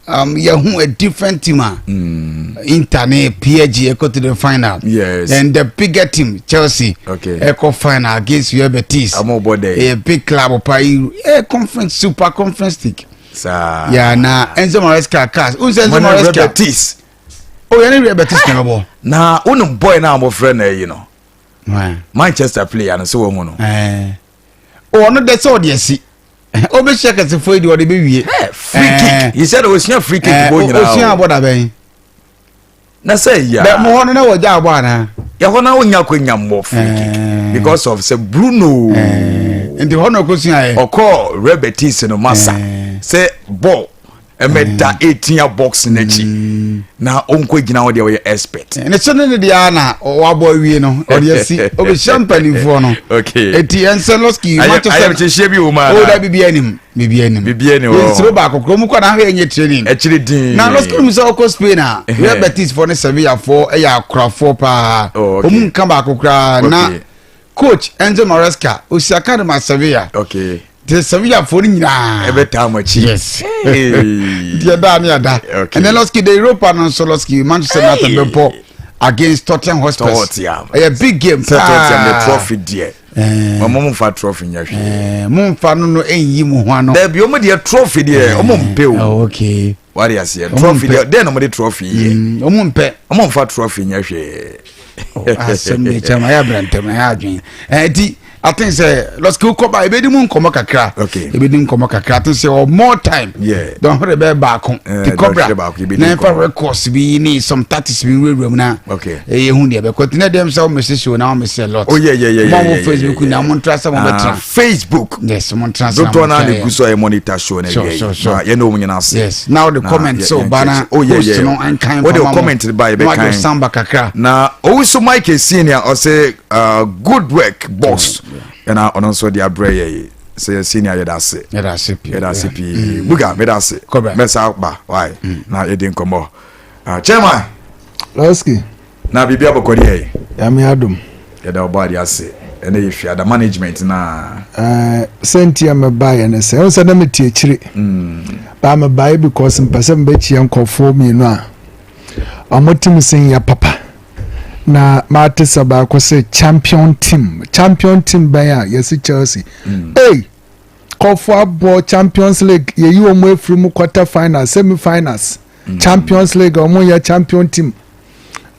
yɛhu a different team a Inter ne PSG ɛkɔ to the final. And the bigger team Chelsea ɛkɔ final against Real Betis. Ɔmo bɔ dɛ. Ɛyɛ big club pa yi, ɛyɛ conference, super Conference League. Saa. Yeah, na Enzo Maresca cast n sɛ Enzo Mo ne Real Maresca. Betis. O yɛne Real Betis na ɛbɛbɔ. Na wonim boy no a wɔfrɛ no ayi no, Why? Manchester player no, sɛ wahu no? Ɛɛ, ɔno dɛ sɛ ɔde asi. Ɔbɛhyia kɛsefoɔ yi deɛ ɔde bɛwie. Free kick. Yi sɛ de osua free kick bɔ nyinaa. Osua abɔ da bɛn. Na sɛ ya. Bɛ mo hɔ no na wɔgya abɔ anaa. Yɛ hɔ na wonya kɔ nya mmɔ free kick because of sɛ Bruno. Nti hɔ na ɔkɔsua yɛ. Ɔkɔ Real Betis no masa sɛ ball ɛmɛda etia box n'akyi mm. na ɔnkɔ gyina hɔ deɛ ɔyɛ expert. ne so ne ne deɛ na wabɔ awie no ɔde asi ɔbɛhyia mpanimfoɔ no eti ɛnsɛ lɔski manchester ayɛmkyehyɛ bi wɔ mu ana o da bibi anim bibi anim bibi anim hɔ yɛnsiro baako kuro mu kɔ na ahwɛ ɛnyɛ training akyiri din na lɔski mu sɛ ɔkɔ spain a Real Betis foɔ ne Sevilla foɔ ɛyɛ akorafoɔ paa oh, ɔmu nka baako koraa na coach Enzo Maresca osiaka de ma Sevilla okay te Sevilla foɔ no nyinaa ɛbɛtaa mo akyi yes nti ɛda ne ɛda ɛnɛ lɔski de Europa no nso lɔski Manchester United bɛbɔ against Tottenham Hotspur ɛyɛ big game paa Tottenham de trophy deɛ ɔmo mo nfa trophy nyɛ hwee mo nfa no no ɛnyi mo ho ano dabi ɔmo deɛ trophy deɛ ɔmo mpɛ o okay wari aseɛ trophy deɛ dɛn na ɔmo de trophy yɛ ɔmo mpɛ ɔmo nfa trophy nyɛ hwee oh, asɛm de kyɛm ayɛ abrantɛm ɛyɛ adwene ɛti I think sɛ lɔsiki kɔ ba ebedi mu nkɔmɔ kakra ebedi nkɔmɔ kakra I think sɛ or more time dɔnhwere bɛɛ baako ti kɔbra na nfa records bi ne some tactics bi nwurawura mu na ɛyɛ hu deɛ bɛkɔ ti na dɛm sɛ wɔn mesi show na wɔn mesi a lot oh yeah yeah yeah mo wɔ Facebook na mo ntra sɛ mo bɛ tena ah, Facebook yes mo ntra sɛ mo dodoɔ naa na egu so a yɛ monitor show na yɛ yi na yɛ ne wɔn nyinaa ase yes na wɔde comment sɛ ɔba na post no nkan fama mo comment ba yɛ bɛ kan samba kakra na owusu Mike senior ɔsɛ uh, good work boss ɛna ɔno nso de abrɛ yɛ yi sɛ yɛ senior yɛda ase yɛda ase pii yɛda ase pii mm. buga mɛda ase mɛsa ba wae mm. na yɛdi nkɔmmɔ uh, chairman Lɔski. Na biribi abɔkɔ deɛ yi. Nyame adom. Yɛda ɔbɔ adeɛ ase ɛnɛ yɛ fiada management na. Ɛɛ sɛnti a mɛbaeɛ ne sɛ ɛhu sɛ na mete akyire. Mm. Baa mɛbaeɛ because mpɛ sɛ mebɛkyia nkurɔfoɔ mmienu a wɔn team sen yɛ papa. Na mate sɛ baako sɛ champion team champion team bɛn a yɛsi Chelsea. Mm. Hey! Kɔfo abɔ Champions League yɛyi wɔn afiri mu quarter finals semi finals mm. Champions League wɔn yɛ champion team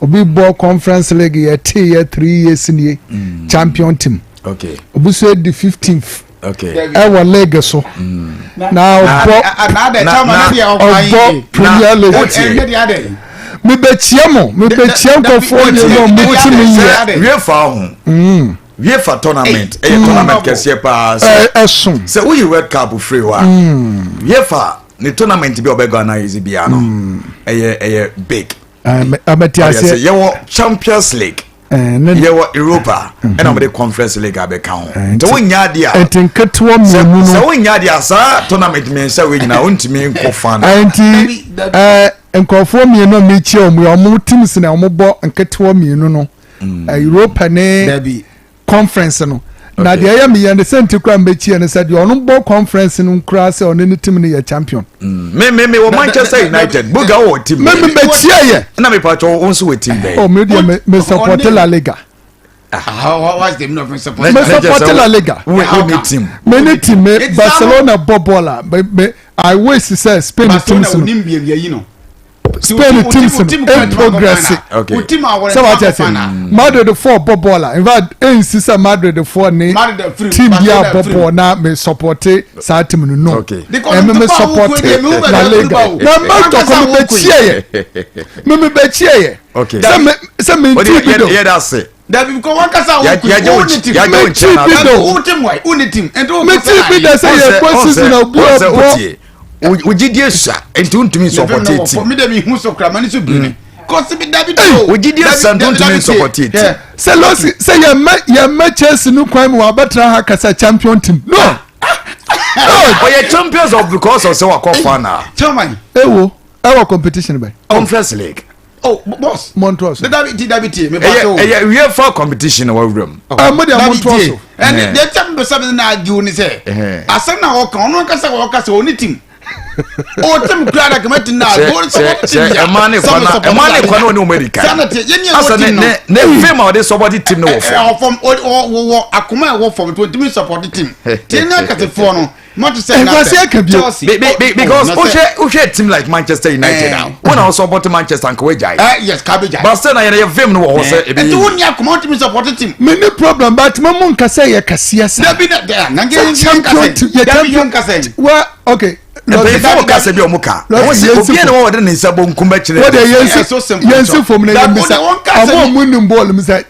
obi bɔ Conference League yɛ te yɛ 3 years nie mm. champion team okay. obi so edi 15th ɛwɔ league so mm. na ɔbɔ ɔbɔ Premier League mebɛkyia mo mebɛkyia nkɔfoɔ nyɛ mo mo ti mi yɛ. wie fa ho. UEFA tournament ɛyɛ tournament kɛseɛ paa sɛ ɛso sɛ woyi World Cup firi hɔ a UEFA ne tournament bi a ɔbɛ Ghana yi biara no ɛyɛ ɛyɛ big. Ɛmɛti aseɛ yɛwɔ Champions League yɛwɔ Europa ɛna wɔde Conference League abɛka ho nti wonya adeɛ a nti nketewa mmienu no sɛ wonya adeɛ a saa tournament mmiɛnsa wei nyinaa wontumi nkɔ fa no. Nti ɛɛ nkurɔfoɔ mmienu a mekyia wɔn yi wɔn teams na wɔn bɔ nketewa mmienu no. mm. Eh, Europa ne conference no na deɛ ɛyɛ meyɛ no sɛ nti kora mbɛkyiɛ no sɛ deɛ ɔno bɔ conference no koraa sɛ ɔne ne team no yɛ champion. Mm. me me me wɔ Manchester United buga wɔ team me me bɛkyiɛ yɛ. ɛna mi patro wo nso wɔ team bɛyɛ. ɔ mi deɛ me me support La Liga. Ah, what's the meaning of support? Me support La Liga. Wo ni team. Me ni team me Barcelona bɔ bɔɔl a me me I wish sɛ Spain team no. Spain teams no in progress sɛ wate ase Madrid foɔ bɔ bɔɔl a in fact ɛnsi sɛ Madrid foɔ ne team bi a bɔ bɔɔl na me support saa team no no ɛme me support La Liga na mɛ tɔkɔ me bɛ kyie yɛ me me bɛ kyie yɛ sɛ me sɛ me nti bi do. Dabi because wọn kasa wo kun wo ni tim. Me ti bi do. Wo tim wa wo ni tim. Nti wo Me ti bi da sɛ yɛ bɔ season a obi ɔbɔ. O gyidie sua nti wontumi nsɔpɔte ti. Mi de mi hu so kura ma ni so bi mi. Kɔsi bi dabi do. O gyidie sua nti wontumi nsɔpɔte ti. Sɛ lɔsi sɛ yɛ mɛ yɛ mɛ Chelsea no kwan mu wa bɛtena ha kasa champion team no. Ɔyɛ champions of because of sɛ wakɔ final. Chairman. Ewo ɛwɔ competition bɛ. Conference league. Oh, boss. Montoa so. Dabi ti dabi ti. Me ba so. Ɛyɛ UEFA competition na wawura mu. Ɛ mo deɛ montoa so. Ɛni deɛ kyɛ mi bɛ sɛ na agi wo ni sɛ. Asɛm na ɔka ɔno ankasa ɔka sɛ ɔni team. O team kura da kɛmɛ ti na. Sɛ sɛ ɛmaa ne kwan na ɛmaa ne kwan na ɔne wɔn adi kan. Sanni ti yɛn ni ɛwɔ team no. Ne ne fame a ɔde sɔbɔti team no wɔ fam. Ɛwɔ fam ɔwɔ akoma ɛwɔ fam to ntumi sɔpɔti team. Tiɛ ní akɛsefoɔ no. Nkwasi aka bio. Because wohwɛ wohwɛ team like Manchester United a, wɔn na wɔsɔpɔte Manchester nka wɔagyae. Yes, ka bɛ gyae. But still na yɛn yɛ vim no wɔ hɔ sɛ ebi. Ɛti wo ni akoma ntumi support team. Me ni problem, but mo mu nkasa yɛ kɛseɛ sa. Dabi na da na nkɛ yɛn champion team yɛ champion. Wa okay. Mpanyinfoɔ wɔ kasa bi a wɔn ka. Wɔn sɛ obiara na wɔn de ne nsa bonkum bɛkyerɛ. Wọ́n de yɛn si fam na yɛn bisa ɔmo a mo nim bɔɔl mu sɛ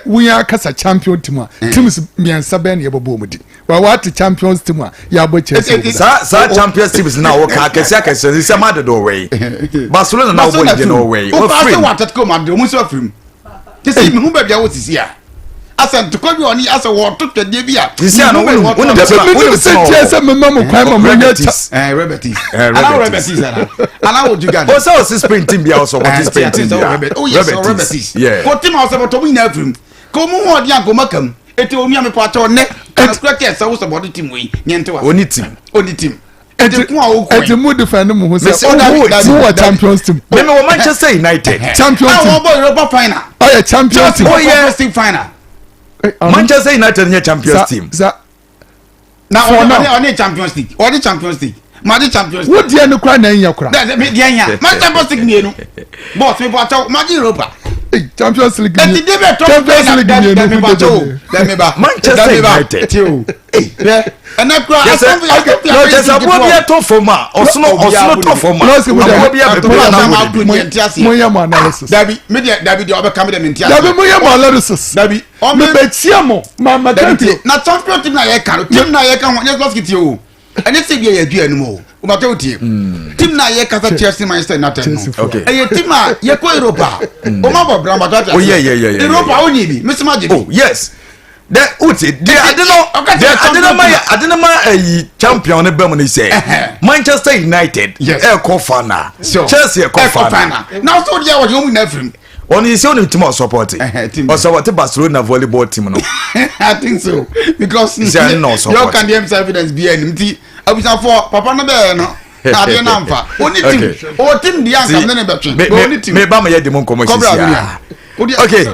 wo yɛn akasa champion team a, teams mmiɛnsa bɛn na yɛbɛbɔ wɔn di wa wate champions team a yɛabɔ Chelsea wɔ mu. Saa champions teams na wɔka akɛse akɛse sɛ ma dodo wɔ yi, Barcelona na wɔbɔ yie na wɔwɔ yi. Wɔfiri mu. Wɔ Atletico Madrid wɔn nso afiri mu. Te sɛ mihu baabi a wɔsisi a asɛ ntokwa bi a ɔne asɛ wɔto twɛdeɛ bi a. Sisi a no wonim wonim Dabi tema mi wonim nim sɛ tema tiɛ wɔ sɛ mema mo kwan ma mo nyɛ cha. Ɛɛ Rebetis. Ana Rebetis ana ana wɔ Juga. O sɛ ɔsi Spain team bi a ɔsɔ ɔti Spain team bi a. Oh yes, Rebetis. Yeah. Ko team a ɔsɛ bɔtɔ mu nyinaa firim. Ko mu ho ɔdi anko maka mu. Eti onua mi pa kyɛw nɛ. Kana kura kyɛ sɛ wosɛ bɔde team wei nyɛ nte wa. Oni team. Oni team. Eti ko a wokɔ. Eti mu defend mu ho sɛ Mese wo mo wɔ champions team. Meme wɔ Manchester United. Champions team. A wɔbɔ Europa final. Ɔyɛ champions team. Chelsea bɔ Conference League final. Manchester United nyɛ champions team. Sa Na For ɔne now. ɔne ɔne Champions League. Ɔne Champions League. Ma de Champions wo League. deɛ no kora na ɛnyɛ kora. Dɛ dɛ deɛ nya. Ma Champions League mmienu. Boss mi bɔ akyɛw ma de Europa. Hey, Champions League Ɛti de bɛ tɔ Champions League dɛ mmienu dɛ mi ho bɔ akyɛw o. dede. Dɛ mi ba. Manchester Dɛ mi ba. United. Ti o. Hwɛ ɛnɛ kura Kyɛ sɛ asɔnfo asɔnfo no kyɛ sɛ aboa bi atɔ fam a, ɔsono ɔsono tɔ fam a, Lọ́sì wo aboa bi dɛ abɛpɛ na mo de bi. mo yɛ mo analysis. Dabi mi deɛ, dabi deɛ ɔbɛka mi deɛ mi nti ase. Dabi, mo yɛ mo analysis. Dabi Mi bɛ tia mo ma ma dabi kan tie ti. Na champion team na yɛ ka no, team na yɛ ka ho nyɛ lɔsiki tie o, ɛnyɛ sɛ bi yɛ yɛ dua anim o, o ma tɛ o tie, team na yɛ kasa Chelsea, Manchester United no. Chelsea fo. Ɛyɛ team a yɛ kɔ Europa o ma bɔ bramba tó a ti Oh, yeah. Europa o nyi bi mesima gye bi. Oh yes, dɛ wote deɛ ade no ɔka kyerɛ deɛ ade no ma champion yɛ ade no ma ayi champion no bɛ mu ne sɛ Manchester United ɛkɔ final, Chelsea ɛkɔ final. Na ɔsɔ deɛ wɔde wɔn nyinaa firim. Ɔno yi sɛ ɔno team a ɔsɔpɔte Team. ɔsɔpɔte Barcelona volleyball team no. I think so because Sɛ ɛno na ɔsupport. yɛ ɔka deɛ msa evidence bi anim ti abusuafoɔ papa no bɛyɛ no adeɛ no amfa oni team ɔwɔ team deɛ anka ne ne bɛtwe Me but oni me team me ba ma yɛ di mu nkɔmɔ Kɔbra sisi Adunia. a. Wode- Okay,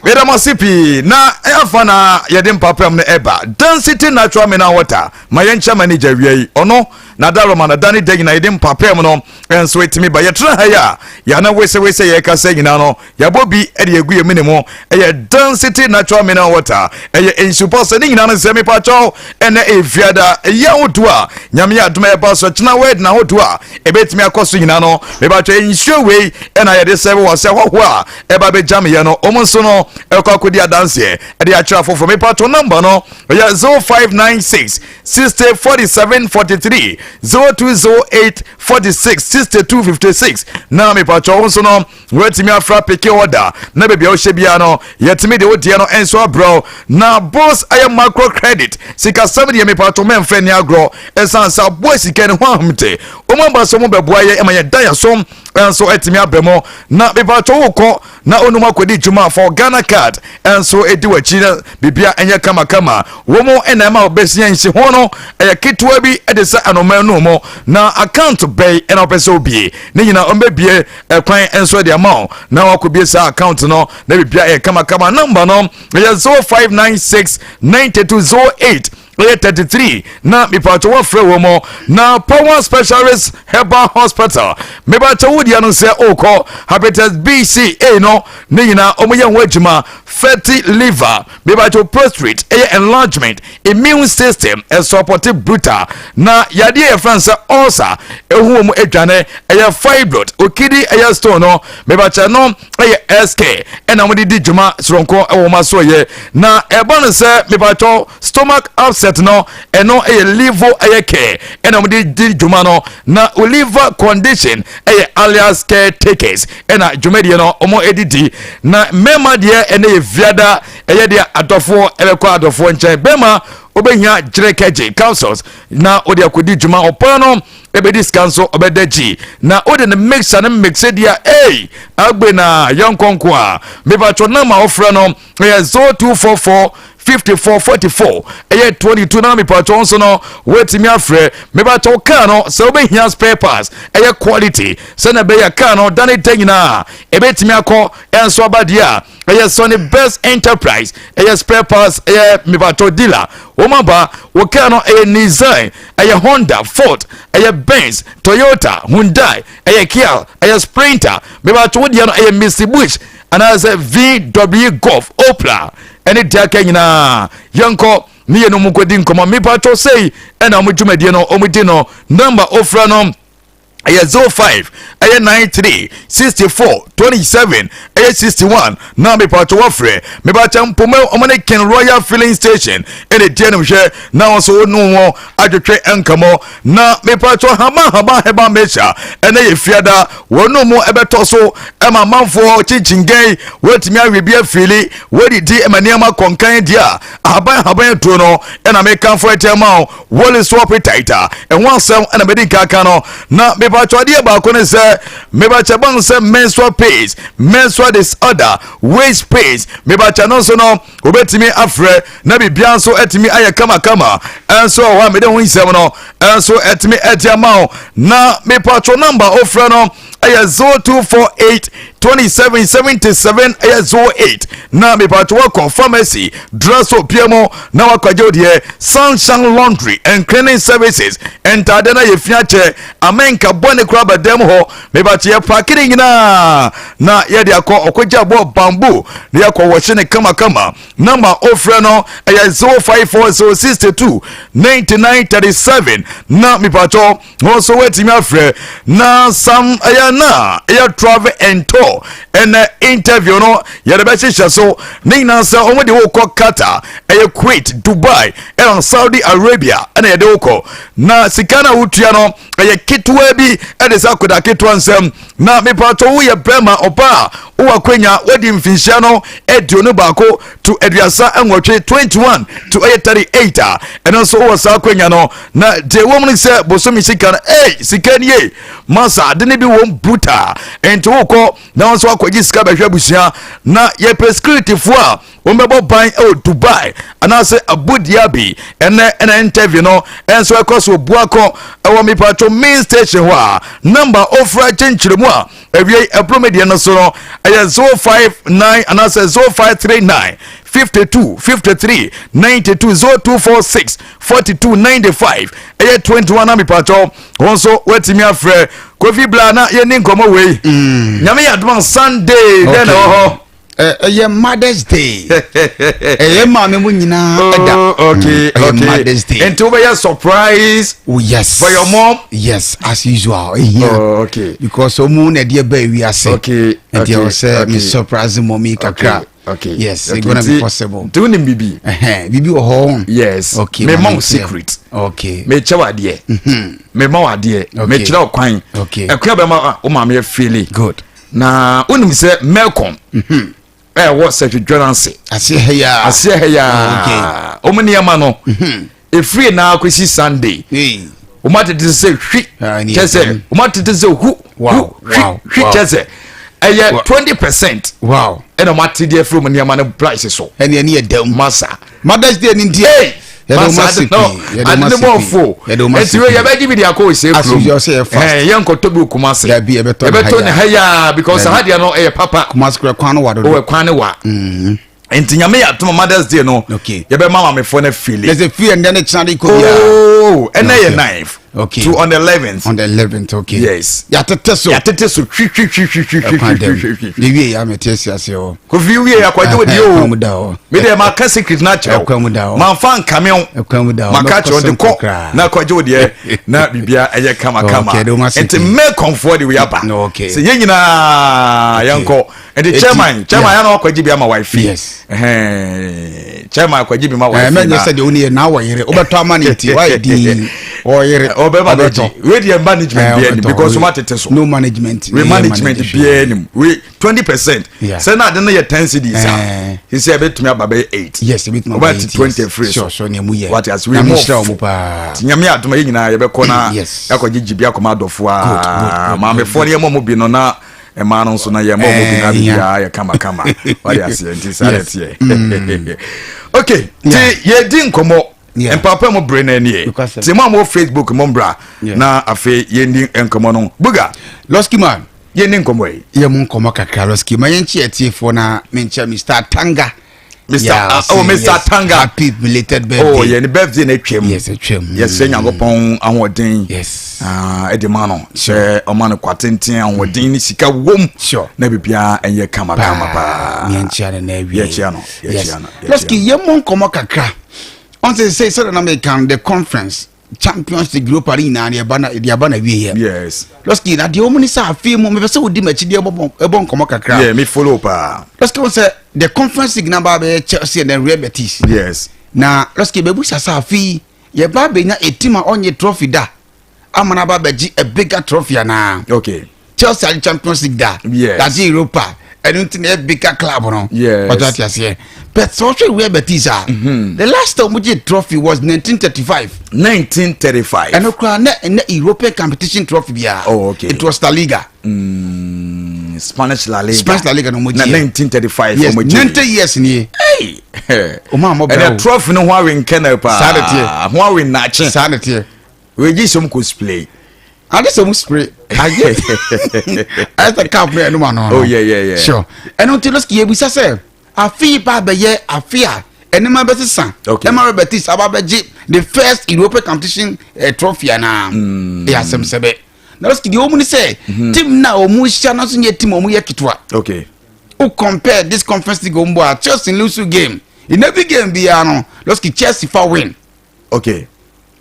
meda mo ase pii na ɛfa na yɛde mpapam no ɛba Density Natural Mineral Water ma yɛnkyɛ manager wia yi ɔno na daroma na da ne da nyinaa yɛde mpapam no nso ɛtumi ba yɛtena ha yi a yɛana wesewese yɛkasa nyinaa no yɛabɔ bi de agu yɛ mene mu. Ɛyɛ Density Natural Mineral Water, ɛyɛ nsupa sɛ ne nyinaa no sɛ mepakyɛw ɛnɛ ɛfiada ɛyi ahodoɔ a Nyame yɛ adom a ɛba so kyena wɛd na ahodoɔ a ɛbɛtumi akɔ so nyinaa no, mepakyɛw nsuo wei ɛna yɛde sɛ wɔ sɛ hɔhoɔ a ɛba bɛgya meyɛ no ɔmo nso no ɛkɔ akɔdi adanseɛ ɛde akyerɛ afoforɔ. Mepakyɛw namba no ɛyɛ 0596 60 47 43, 0208 46 62 56 na mepakyɛw wo nso no woatumi afra pick order na baabi a wohyɛ biara no yɛtumi de wo deɛ no nso abrɛw. Na bos ɛyɛ micro credit sikasɛm deɛ, mepatɔ mɛmfɛ ne agorɔ ɛsiane sɛ aboa sika ne ho ahomte wɔn aba so mo bɛboa yɛ ɛma yɛda yɛ so nso atumi abɛ mu. Na mepatɔ wokɔ na onum akɔdi dwuma fa Ghana Card nso ɛdi w'akyi na biribia ɛnyɛ kamakama. Wɔ mu ɛna ɛma wobɛsia nsi ho no ɛyɛ ketewa bi ɛde sɛ anoma no mu na account bɛyi ɛna wopɛ sɛ wobie ne nyinaa ɔmbɛbie ɛkwan nso de ama wo na wakɔbie saa account no na biribia ɛyɛ kamakama. Number no ɛyɛ 0596 92 08 ɛyɛ 33 na mepatɔ wɔfrɛ wɔ mu. Na Power Specialist Herbal Hospital, mepatɔ wo deɛ no sɛ wokɔ hepatitis B, C, A no ne nyinaa ɔmoyɛ ho adwuma, fatty liver, mepatɔ prostate ɛyɛ enlargement, immune system ɛsɔpɔte brutal, na yadeɛ yɛfrɛ no sɛ ulcer ɛhu wɔ mu adwane, ɛyɛ fibroid, okidi ɛyɛ stone no, mepatɔ no ɛyɛ SK ɛna wɔde di dwuma soronko ɛwɔ wɔn aso yɛ. Na ɛbɔ no sɛ mepatɔ stomach upset no, ɛno ɛyɛ liver ɛyɛ care ɛna wɔde di dwuma no, na liver condition ɛyɛ alias caretakers ɛna dwumadie no wɔn ɛdidi. Na mmarima deɛ, ɛna yɛ fiada ɛyɛ deɛ adɔfoɔ ɛbɛkɔ adɔfoɔ nkyɛn, bɛrima wobɛhia gyerɛkɛgye capsules na wode akɔdi dwuma, ɔpɔn no ɛbɛdi sika nso ɔbɛda gyi na wode ne mixer ne mixe deɛ ei agbe na yɛnkɔnko a mepatwɔ nam a wofrɛ no ɛyɛ 0244 54 44 ɛyɛ 22 na mepatwɔ nso no woatumi afrɛ. Mepatwɔ kaa no sɛ wobɛhia spare parts ɛyɛ quality sɛnea ɛbɛyɛ kaa no dane da nyinaa ɛbɛtumi akɔ ɛnso aba deɛ a Ɛyɛ Sony Best Enterprise, ɛyɛ spare parts, ɛyɛ mibatɔ dealer. Wɔn aba wɔ kaa no ɛyɛ Nissan, ɛyɛ Honda, Ford, ɛyɛ Benz, Toyota, Hyundai, ɛyɛ Kia, ɛyɛ Sprinter. Mibatɔ wo deɛ no ɛyɛ Mitsubishi anaasɛ VW Golf, Opla ɛne deɛ aka nyinaa. Yɛnkɔ ne yɛn mu nkɔdi nkɔmɔ. Mibatɔ sei ɛna wɔn dwumadie no wɔn di no namba ofura no ɛyɛ 05 ɛyɛ 93 64 27 ɛyɛ 61 na mepatwo wɔfrɛ mebakyɛ mpoma ɔmo ne Ken Royal Filling Station ɛna die no hwɛ na wɔn nso wɔn wɔn adwetwe nkɔmɔ. Na mepatwo Hama Hama Herbal Mixture ɛna yɛ fiada wɔn mu ɛbɛtɔ so ɛma amanfoɔ kyikyingɛn wɔatumi awe bi afili wɔdidi ɛma nneɛma kɔnkan deɛ a ahaban ahaban aduro no ɛna mekamfo ɛkyɛ ma wo wɔle so appetite a ɛho asɛm ɛna mɛdi nkaka no. Na mepatwɔ adeɛ baako ne sɛ mebakyɛ ban sɛ menstrual pains, menstrual disorder, waist pains, mebakyɛ no nso no wobɛtumi afrɛ na biribia nso atumi ayɛ kamakama. Ɛnso ɛwɔ a mede ho nsɛm no ɛnso atumi ɛde ama wo. Na mepatwɔ number ofrɛ no ɛyɛ 0248 27 77 ɛyɛ 08. Na mepatwɔ wakɔ pharmacy drugstore pia mu na wakɔgye wo deɛ. Sunshine Laundry and Cleaning Services, ntade no yɛ fia kyɛ amenka bɔne kora bɛdɛm hɔ. Mepatwɔ yɛ pack ne nyinaa na yɛde akɔ ɔkɔgye aboɔ bamboo na yɛkɔ wɔhye ne kamakama. Number ofrɛ no ɛyɛ 0540 62 99 37. Na mepatwɔ wɔn nso wɔatumi afrɛ na sam ɛyɛ na ɛyɛ travel and tour. Ɛnɛ interview no yɛde bɛhyehyɛ so ne nyinaa sɛ wɔn de wokɔ Qatar, ɛyɛ Kuwait, Dubai ɛna Saudi Arabia ɛna yɛde wokɔ. Na sika no a wotua no ɛyɛ ketewa bi ɛde sɛ akoda ketewa nsɛm. Na mepatɔ woyɛ bɛrima, ɔbaa, wowɔ akwanya wadi mfinhyia no 21 to 38, 21 to ɛyɛ 38 a, ɛno nso wowɔ saa akwanya no. Na deɛ ɛwɔ mu no sɛ bosome sika no, ei, sika nie masa ade no bi wɔ brutal. Nti wokɔ na wɔn nso akɔgye sika bɛhwɛ abusua. Na yɛpɛ securityfoɔ a wɔn bɛbɔ ban wɔ Dubai anaasɛ Abu Dhabi. Ɛnɛ ɛna interview no ɛnso ɛkɔ so buakɔ ɛwɔ mipatwo main station hɔ a number ofura kyenkyere mu a awie ɛburo deɛ no so no ɛyɛ 059 anaasɛ 0539 52 53 92, 0246 42 95 ɛyɛ 21. Na mipatwo wɔn nso wɔatumi afrɛ Kofi Bla na yɛni nkɔmmɔ wei. Nyame yɛ adoma, Sunday dɛn na ɛwɔ hɔ? Ɛyɛ Mother's Day, ɛyɛ maame mu nyinaa ɛda. Oh, okay. Ɛyɛ Mother's Day. Nti wobɛyɛ surprise Oh yes. for your mom? Yes, as usual, ehia Oh, okay. because ɔmu na ɛdeɛ ba ewiase. Nti ɛwɔ sɛ me surprise mommy kakra. Yes, it's gonna be possible. Nti wonim bibi? Ɛhɛn, bibi wɔ hɔ. Yes. Okay. Mema maame wo tiɛ. secret. Mekyɛ wo adeɛ, mema wo adeɛ. Mekyerɛ wo kwan ɛkwan bɛma wo maame afeeli. Na wonim sɛ Melcom ɛwɔ sɛhwedwa no ase aseɛ ha ya. Aseɛ ha yaa, ɔmo nneɛma no ɛfiri naa kɔsi Sunday Hey. wɔn atete sɛ hwi Ah, ne kyɛ sɛ yɛ wɔn atete sɛ hu hu hwi hwi kyɛ sɛ ɛyɛ 20% ɛna wɔn ate deɛ firi wɔn nneɛma no price so. Ɛne yɛ dɛm. Masa. Mother's Day ni nti. Hey! Yɛde wɔn Masa ase ade no pii, yɛde ade wɔn ne ase bɔ pii. fo. Yɛde wɔn ase Eti wei pii. yɛbɛgye bi de akɔ ose As kurom. usual, sɛ yɛ fast. Yɛn nkɔtɔ bi wɔ Kumase. Dabi, yɛbɛtɔ ne ha yɛbɛtɔ ne yaa. ha yaa because Dabi. ha deɛ no ɛyɛ papa. Kumasi kura kwan no wa dodo. Ɔwɔ kwan ne wa. Nti Nyame yɛ atoma, Mother's Day no yɛbɛma maamefoɔ no fili. Yɛsɛ firi ɛndɛ ne kyena de kɔ biara. Oh, ɛnɛ yɛ ninth to on the 11th. On the 11th, okay. Yes. Yɛatete so. Yɛatete so hwi hwi hwi hwi hwi hwi Ɛkwan hwi dɛm. hwi hwi. Ne wie yɛ amete asi ase hɔ. Kofi wie akɔgye wo deɛ Ɛkwan o mu da hɔ. Me deɛ maka secret na kyerɛw. Ɛkwan mu da hɔ. Mamfa nkame wo. Ɛkwan mu da hɔ. Maka kyerɛw de Mɛkɔ kɔ so kakra. na akɔgye wo deɛ na biribia ɛyɛ kamakama. Okay, de wo ma se Nti pii. mmɛkɔmfoɔ de wei aba sɛ yɛn nyinaa yɛnkɔ. Nti chairman, chairman yɛn na wakɔgye bi ama wife. Chairman akɔgye bi ma wife. Mɛ nyɛ sɛ deɛ wo ne yɛ na wɔ yere wobɛtɔ ama ne nti wayɛ din ɔyere. Ɔbɛma no gye wei deɛ management biara nim because ɔma tete so. No management. We management biara nim we 20%. Sɛ na ade no yɛ 10 cedis a, sisi ɛbɛtumi aba bɛyɛ 8. Yes, ebɛtumi aba ɔbɛ 8. te 20 free so. Sure, nea mu yɛ. Wate ase, wei Nyame mu nhyira wo ɔfo. mu paa. Nti Nyame adom a, yɛn nyinaa yɛbɛkɔ na yɛakɔgye gye bi akɔma adɔfoɔ a maamefoɔ no yɛmmɔ mu bi no na mmaa no nso na yɛmmɔ mu bi na biribiara yɛ kamakama. Wate aseɛ, nti saa na ɛteɛ. Okay, nti yɛdi nkɔmmɔ mpapa mu bere no anie. Nokwasɛm. Nti mo a mowɔ Facebook mo mbra na afei yɛndi nkɔmmɔ no buga. Losky man. Yɛnni nkɔmmɔ yi. Yɛ mu nkɔmmɔ kakra Lɔski. Ma yɛnkye atiefoɔ na menkyɛ Mr. Atanga. Mr. Yeah, uh, oh, Mr. Yes. Atanga. Happy belated birthday. Oh, yeah, ne birthday na atwam. Yes, atwam. Yɛsrɛ Nyankopɔn ahoɔden. Yes. Ah, ɛde ma no. Sɛ ɔma no kwatenten ahoɔden ne sika wom. Sure. Na biribiara ɛnyɛ kama kama paa. Yɛnkyia no na awie. Yɛkyia no. Yɛkyia no. Lɔski, yɛmmɔ nkɔmmɔ kakra. Ɔn sɛ sɛ sɛ na meka the conference champions league europa ne nyinaa no yɛba na yɛde aba na wie yɛ. Yes. Lɔski na deɛ wɔn ni sɛ afei mu mepɛ sɛ wodi m'akyi deɛ ɛbɔ ɛbɔ nkɔmɔ kakra. Yeah, me follow paa. Lɔski wɔn sɛ the conference league na ba bɛyɛ Chelsea and then Real Betis. Yes. Na Lɔski bɛbu sasa afei yɛba abɛnya a team a ɔnye trophy da ama na aba abɛgye a bigger trophy anaa. Okay. Chelsea agye Champions League da. Yes. Yagye Europa. Ɛno nti na yɛ bigger club no. Yes. Ɔtɔ ate aseɛ. But sɛ ɔhwɛ Real Betis a. Mm-hmm. The last time wɔn gye trophy was 1935. 1935. Ɛno koraa na ɛnɛ European competition trophy biara. Oh okay. It was La Liga. Spanish La Liga. Spanish La Liga na wɔn gye. Na 1935 yes, wɔn gye. 90 years nie. Hey. Wɔn a wɔn brɛ o. Ɛnɛ trophy no ho awe nkɛnɛ paa. Saa de teɛ. Ho awe nakye. Saa de teɛ. Wei gye sɛ wɔn kɔ spray. Ade sɛ mo spray ayɛ ayɛ sɛ cup no ɛnum ano no. Oh yeah yeah yeah. Sure. Ɛno nti lɔsiki yɛ bisa sɛ afe yi ba abɛyɛ afe a ɛnima bɛsesa. Okay. Ɛma Real Betis aba abɛgye the first European competition trophy anaa. Ɛyɛ asɛm sɛbɛ. Na lɔsiki deɛ wɔn ni sɛ team na wɔn hyia no nso nyɛ team a wɔn yɛ ketewa. Okay. O compare this conference league wɔn bɔ a Chelsea lose game in every game biara no lɔsiki Chelsea fa win. Okay.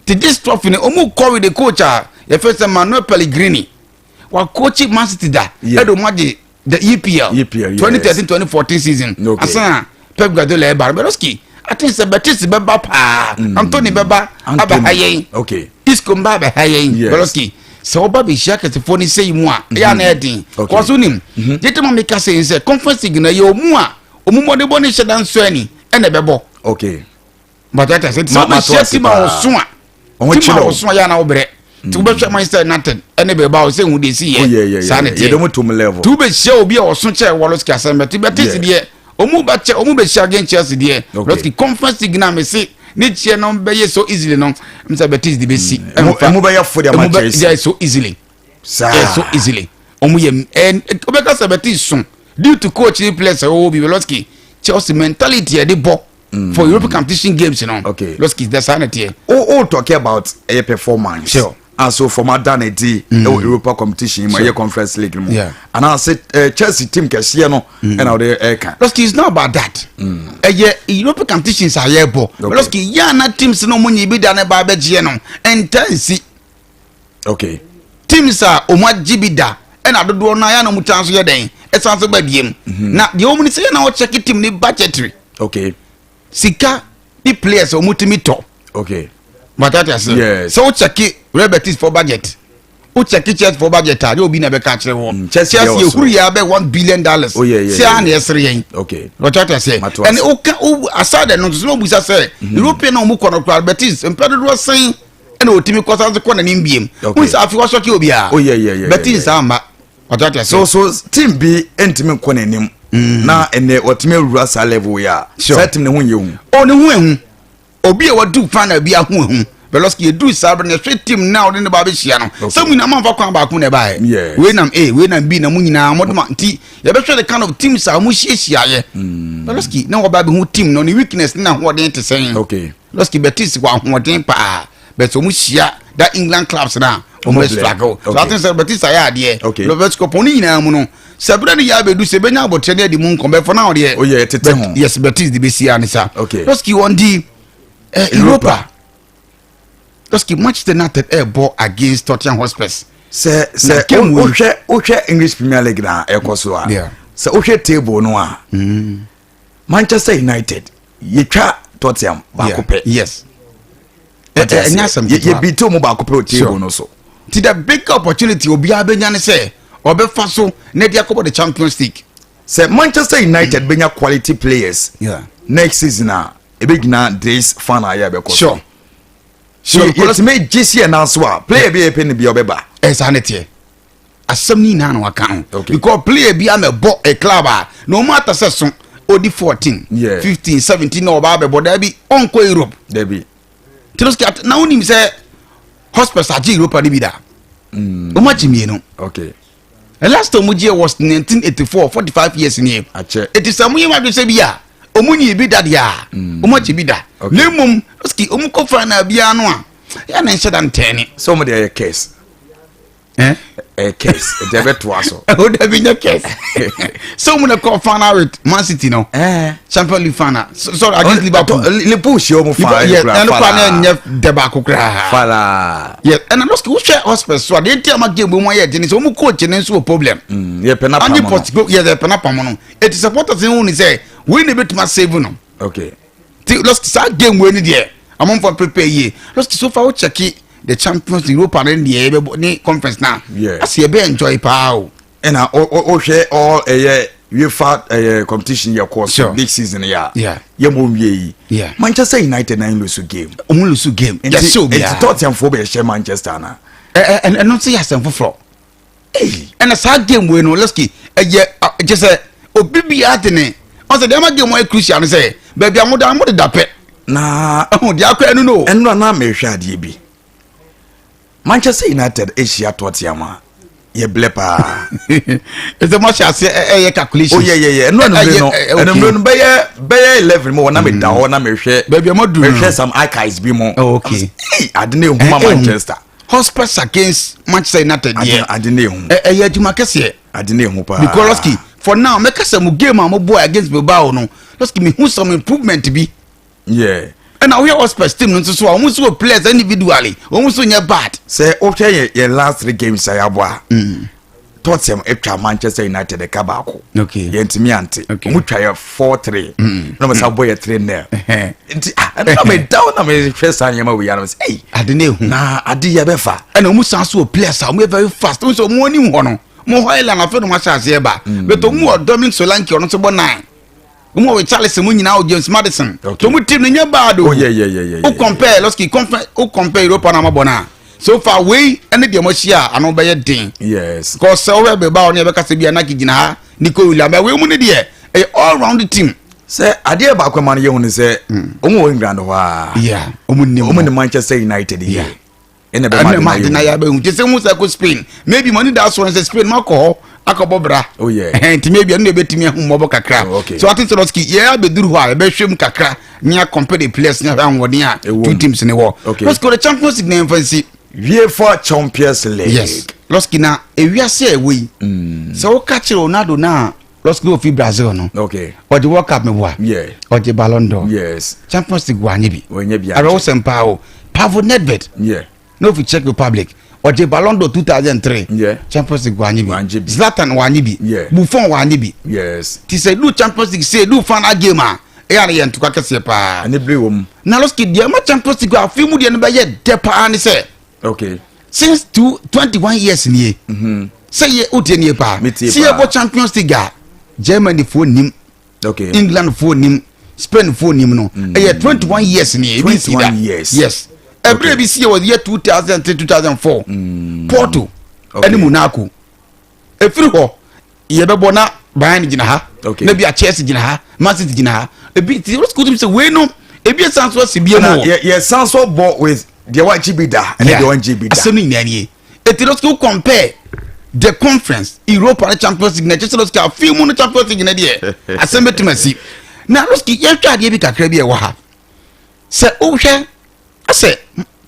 Ti this trophy no ɔmu kɔ with the coach a yɛfɛ sɛ Manuel Pellegrini wa coach Man City da ɛde ɔmu agye the EPL EPL yes. 2013-2014 season okay. asan Pep Guardiola ɛba no Beroski I think sɛ Betis bɛba paa Anthony bɛba abɛha yɛn okay. Isco mba abɛha yɛn yes. Beroski sɛ ɔba bɛhyia kɛsefoɔ no sɛyi mu a ɛyɛ ana ɛden kɔ so nim gye tɛ ma meka sɛ sɛ conference league no ɛyɛ ɔmu a ɔmu mmɔdebɔ ne hyɛ da nsɔ ani ɛna ɛbɛbɔ okay. but ɔtɛ sɛ sɛ wobɛhyia tim a wɔso a tim a wɔso a yɛ ana wobrɛ nti wobɛhwɛ Manchester United ɛne Bilbao sɛ hu de si yɛ saa ne teɛ nti wobɛhyia obi a ɔso kyɛ Wɔlɔski asɛm bɛte bɛte si deɛ ɔmu bɛkyɛ ɔmu bɛhyia against Chelsea deɛ Wɔlɔski conference league na mese ne kyeɛ no bɛyɛ so easily no msɛ Betis de bɛsi ɛmu bɛyɛ fo de ama Chelsea so easily saa so easily ɔmu yɛ ɛ wobɛka sɛ Betis so due to coach ne players ɛwɔ bi Wɔlɔski Chelsea mentality yɛde bɔ for European competition games no. Okay. Lɔski dɛ saa na teɛ. O o talk about ɛyɛ performance. Sure. Aso from ada na di ɛwɔ Europa competition mu ɛyɛ conference league mu. Yeah. Anaasɛ Chelsea team kɛseɛ no ɛna ɔde ɛka. Lɔski it's not about that. Ɛyɛ European competitions a yɛbɔ. Okay. Lɔski yɛn ana teams na wɔn nyɛ bi da ne ba abɛgyeɛ no ɛnta nsi. Okay. Teams a wɔn agye bi da ɛna dodoɔ no a yɛn na wɔn tan so yɛ dɛn ɛsan so ba biem. Na deɛ wɔn ni sɛ yɛn na wɔkyɛke team ne budgetary. Okay. Sika ne players a wɔn tumi tɔ. Okay. But ase. Yes. Sɛ wokyɛke Real Betis for budget wokyɛke Chelsea for budget a ne obi na bɛka akyerɛ wɔ. Chelsea Chelsea yɛ wɔ ehuru yɛ abɛ $1 billion. Oh, yeah, yeah, Sɛ yeah, a na yɛsere yɛn. Okay. Wɔkyɛ ase. Mato ase. Ɛne woka wo aside no nso na obusa sɛ European na wɔn kɔ no koraa Betis mpɛ dodoɔ sɛn ɛna otimi kɔ san so kɔ n'anim biem. Okay. Wọ́n sɛ afi wasɔke obiara. Oh, yeah, yeah, yeah, Betis yeah, yeah. saa mba. Wɔkyɛ ase. So so team bi ntumi nkɔ n'anim. Na ɛnɛ wɔtumi awura saa level yi a. Sure. Saa team ne ho nyɛ hu. O ne ho ehu obi a wadu final bi aho ehu Veloski edu saa bere na ɛhwɛ team na ɔde ne ba abɛhyia no sɛ mu nyinaa manfa kwan baako na ɛbaeɛ Yes. wei nam A wei nam B na mu nyinaa mo de ma nti yɛbɛhwɛ the kind of teams a wɔn hyiahyia yɛ Veloski na wɔba abɛhu team no ne weakness ne n'ahoɔden te sɛn Okay. Veloski Betis wɔ ahoɔden paa but wɔn hyia that England clubs na wɔn bɛ blɛ. struggle so Okay. I think sɛ Betis ayɛ adeɛ Okay. Veloski pɔn ne nyinaa mu no sɛ ebere ne yɛ abɛdu sɛ ebɛnya abɔtɛ ne adi mu nkɔmɔ bɛfɔ na ɔdeɛ Oh, yeah, tete ho. yes Betis de bɛsi ani sa Okay. Veloski wɔn di Europa Lɔski Manchester United ɛɛbɔ against Tottenham Hotspurs. Sɛ Na sɛ game wei- wohwɛ wohwɛ English Premier League na ɛkɔ so a. Yeah. Sɛ wohwɛ table no a. Manchester United yɛtwa Tottenham baako Yeah. pɛ. Yes. Ɛnyɛ asɛm ketewa. Yɛbi te mu baako pɛ wɔ table Sure. no so. Ti the big opportunity obiara bɛnya ne sɛ ɔbɛfa so na ɛde akɔbɔ the Champions League. Sɛ Manchester United bɛnya quality players. Yeah. Next season a ebɛgyina this fan a yɛ bɛkɔ so. Sure. Sure. Yɛtumi gye si ɛnan so a player bi a yɛpɛ ne bi a ɔbɛba. Ɛsaa ne teɛ. Asɛm ni nyinaa na waka ho. Okay. Because player bi amɛbɔ a club a na ɔmo ata sɛ so odi 14, Yeah. 15, 17 na ɔba abɛbɔ daabi ɔnkɔ Europe. Dabi. Tiroski na wonim sɛ Hotspurs agye Europa no bi da. Ɔmo agye mmienu. Okay. The last time ɔmo gyeɛ was 1984, 45 years nie. Akyɛ. Eti sɛ ɔmo yɛ wadwe sɛ bi a ɔmo nyi bi da deɛ a, ɔmo agye bi da. Na mmom lɔski ɔmo kɔ final biara no a, yɛ na nhyɛ da ntɛn ne. Sɛ ɔmo de ɛyɛ curse. Eh? Ɛyɛ curse nti ɛbɛtoa so. Ɛhɔ dabi nyɛ curse. Sɛ ɔmo na kɔ final with Man City no. Eh. Champions League final. Sorry, against Liverpool. Liverpool hyɛ ɔmo final Yes, kura ɛno kora na falaa. ɛnyɛ dɛ baako koraa. Falaa. Yes, ɛna lɔski wohwɛ Hotspurs so a, deɛ nti ama game mu ayɛ den sɛ ɔmo coach ne nso wɔ problem. Yɛ pɛ na pam Ange no. Postecoglou, yɛ pɛ na pam no. Eti supporters ne ho ni sɛ wei na ebetuma save no. Ti lɔski saa game wei ni deɛ amanfoɔ prepare yie. Lɔski so far wo check the Champions League, Europa ne deɛ yɛbɛbɔ ne conference na. Asi yɛbɛ enjoy paa o. Ɛna wohwɛ all ɛyɛ UEFA ɛyɛ competition yɛ kɔ so big season yɛ a yɛ mo nwie yi. Manchester United na lose game. Ɔmo lose game. Nti Yɛsɛ obiara. Nti Tottenham fo bɛ hyɛ Manchester na. Ɛ ɛ ɛno nso yɛ asɛm foforɔ. Ɛna saa game wei no lɔski ɛyɛ kyɛ sɛ obi biara de ne ɔsɛ deɛ ama game ayɛ crucial no sɛ baabi a mo da mo deda pɛ. Na ɛho deɛ akɔ ɛno no. Ɛno na mehwɛ adeɛ bi. Manchester United ahyia Tottenham a yɛ blɛ paa. Ɛsɛ mo ahyɛ ase ɛyɛ calculation. Oh yeah yeah yeah. Ɛno ɛnumere no ɛnumere no bɛyɛ 11 mu wɔ na me da hɔ na mehwɛ. Baabi a mo duru no. Mehwɛ some archives bi mu. Oh okay. Ee ade na ehu ma Manchester. Hotspurs against Manchester United deɛ. Ade na ehu. Ɛyɛ adwuma kɛseɛ. Ade na ehu paa. Because Lɔski for now mɛka sɛ mo game a mo bɔ against Bilbao no Lɔski mi hu some improvement bi. Yeah. Ɛna wohwɛ Hotspurs team no nso so a wɔn nso wɔ players individually wɔn nso nyɛ bad. Sɛ wohwɛ yɛ last three games a yɛabɔ a, Tottenham atwa Manchester United ɛka baako. Yɛntumi ante. Wɔn twa yɛ 4-3. Na wɔn san bɔ yɛ 3-0. Nti ah ɛna na mɛ da na mɛ hwɛ saa nneɛma wei anam sɛ ɛyi. Ade na ehu. Na ade yɛ bɛ fa. Ɛna wɔn san so wɔ players a wɔn yɛ very fast. Wɔn nso wɔn anim hɔ no wɔn hɔ Island afei na wɔn ahyɛ aseɛ ba. But wɔn wɔ Dominic Solanke ɔno nso bɔ 9. Wɔn wɔ Richarlison mu nyinaa wɔ James Maddison. So wɔn team no nyɛ bad o. Oh yeah yeah yeah yeah. O compare Lɔski compare o compare Europa na amabɔ na so far wei ɛne deɛ mo ahyia a ano bɛyɛ den. Yes. Because sɛ ɔwɛ bɛba ɔne ɛbɛka sɛ bi anaki gyina ha Nico Williams bɛ wei mu ne deɛ ɛyɛ all round team. Sɛ adeɛ baako ma no yɛ hu ne sɛ wɔn wɔ England hɔ a. Yeah wɔn nim wɔn ne Manchester United yɛ. Ɛna bɛma ɛna ade na yɛ abɛhu te sɛ ho sɛ kɔ Spain maybe mo ani da so sɛ Spain mo akɔ hɔ akɔbɔ bra. Oh yeah. Ɛhɛn nti maybe ɛno na ebetumi ahu mmɔbɔ kakra. Oh, okay. So ati sɛ Lɔski yɛ abɛduru hɔ a yɛbɛhwɛ mu kakra ne a compare the players ne ahwɛ ahoɔden a two teams ne wɔ. Okay. Lɔski the Champions League na yɛn fa nsi. UEFA Champions League. Yes. Lɔski na ewiase a ɛwɔ yi. Sɛ woka kyerɛ Ronaldo na Lɔski ofi Brazil no. Okay. Ɔgye World Cup meboa. Yeah. Ɔgye Ballon d'Or. Yes. Champions League wanyɛ bi. Wanyɛ bi. Awerɛhosɛm paa o. Pavel Nedved. Yeah. Na ofi Czech Republic. Ɔgye Ballon d'Or 2003. Yeah. Champions League wanyɛ bi. Wanyɛ bi. Zlatan wanyɛ bi. Yeah. Buffon wanyɛ bi. Yes. Ti sɛ du Champions League sɛ du final game a ɛyɛ a yɛ ntokwa kɛseɛ paa. Ɛne bere wɔ mu. Na Lɔski deɛ ɛma Champions League afi mu deɛ no bɛyɛ dɛ paa ne sɛ. Okay. Since 21 years nie. Sɛ yɛ o tie nie paa. Sɛ yɛ bɔ Champions League a Germany foɔ nim. Okay. England foɔ nim. Spain foɔ nim no. Ɛyɛ 21 years nie. Ebi nsi da. 21 years. Yes. Ɛbere bi si yɛ wɔ year 2003 2004. Porto ɛne Monaco. Efiri hɔ yɛbɛbɔ na Bayern gyina ha. Okay. Na bi a Chelsea gyina ha, Man City gyina ha. Ebi ti o sukuu sɛ wei no ebi esan so asi bie mu wɔ. Yɛ san so bɔ with deɛ wagye bi da ɛne deɛ wangye bi da. Asɛm no nyinaa nie. Eti no sukuu compare the conference Europa ne Champions League na ɛkyɛ sɛ lɔsiki afi mu no Champions League na deɛ asɛm bɛtumi asi. Na lɔsiki yɛhwɛ adeɛ bi kakra bi a ɛwɔ ha. Sɛ wohwɛ asɛ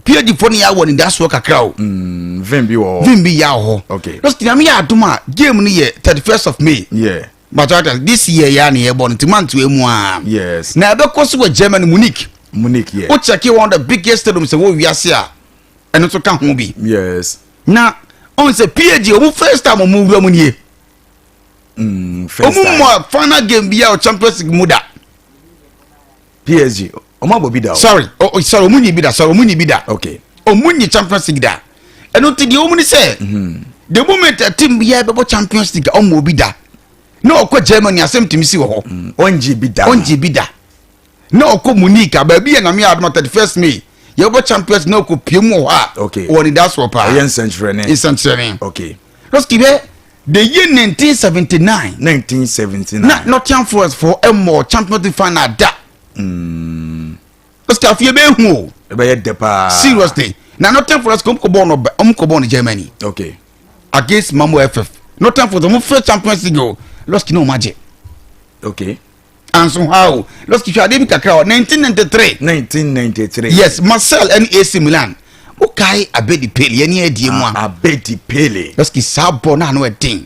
PSG fo no yɛ awɔ ne dasoɔ kakra o. Vim bi wɔ hɔ. Vim bi yɛ wɔ hɔ. Okay. Lɔsiki nyame yɛ adom a game no yɛ 31st of May. Yeah. But this year yɛ a na yɛbɔ no nti month wei mu a. Yes. Na ɛbɛkɔ so wɔ Germany Munich. Munich yeah. Wo check one of the biggest stadiums ɛwɔ wiase a ɛno nso ka ho bi. Yes. Na ɔn sɛ PSG ɔmo first time ɔmo wura mu nie. First Ɔmo time. mɔ final game bi a wɔ Champions League mu da. PSG ɔmo abɔ bi da o. Sorry, oh, sorry, ɔmo nyi bi da, sorry, ɔmo nyi bi da. Okay. Ɔmo nyi Champions League da. Ɛno ti deɛ ɔmo ni sɛ. The moment a team bi a bɛbɔ Champions League ɔmo obi da. Na ɔkɔ Germany asɛm tumi si wɔ hɔ. Ɔngye bi da. Ɔngye bi da. Na ɔkɔ Munich a baabi yɛ Nyame adom 31st May yɛbɔ Champions na ɔkɔ pie mu wɔ hɔ a. Okay. Wɔ ne da soɔ paa. Ɛyɛ nsɛnkyerɛnne. Nsɛnkyerɛnne. Okay. Lɔski bɛ the year 1979. 1979. Na Nottingham Forest for ɛmɔ Champions League final da. Lɔski afei ebe ehu o. Ɛbɛyɛ dɛ paa. Seriously. Na Nottingham Forest kò ɔmo kɔ bɔɔl no ɔmo kɔ bɔɔl no Germany. Okay. Against Malmo FF. Nottingham Forest ɔmo first Champions League o, Losky na ɔmo agye. Okay. Anso ha o, Losky hwɛ adeɛ bi kakra o, 1993. 1993. Yes, Marcel ɛne AC Milan. Wokae Abedi Pele yɛne adie mu a. Ah, Abedi Pele. Losky saa bɔ no ano ɛden.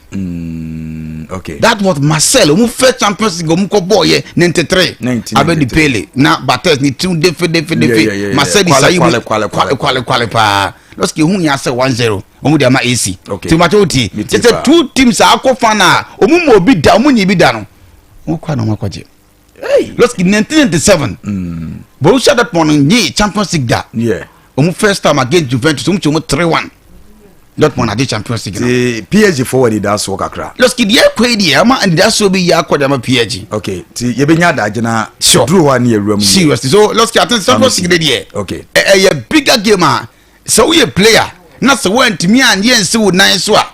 Okay. That was Marcel ɔmo first Champions League ɔmo kɔ bɔɔ yɛ 93. 1993. Abedi Pele na Barthez ne tirim defe defe defe. Yeah. Marcel Kwale, Desailly mu kwale, kwale, kwale. kwale kwale paa. Losky ehu yɛn asɛ 1-0 ɔmo de ama AC. Okay. Tí o ma kyɛ o tie. Me tie Kyɛ sɛ paa. two teams a akɔ fan a ɔmo mu obi da ɔmo nyi bi da no. Ɔmo kɔ a na ɔmo akɔgye. Hey. Losky 1997. Borussia Dortmund nye Champions League da. Ɔmo first time against Juventus ɔmo kyɛ ɔmo 3-1. Dortmund agye Champions League no. Ti PSG fo wɔ anidasoɔ kakra. Losky deɛ ɛkɔ yi deɛ ama anidasoɔ bi yɛ akɔ de ama PSG. Okay, ti yɛbɛnya adagye na Sure. duru hɔ a ne yɛwura mu. yie. Seriously so Losky ati Champions League de deɛ. Okay. Ɛyɛ bigger game a sɛ woyɛ player na sɛ woantumi anyɛ nsi wo nan so a.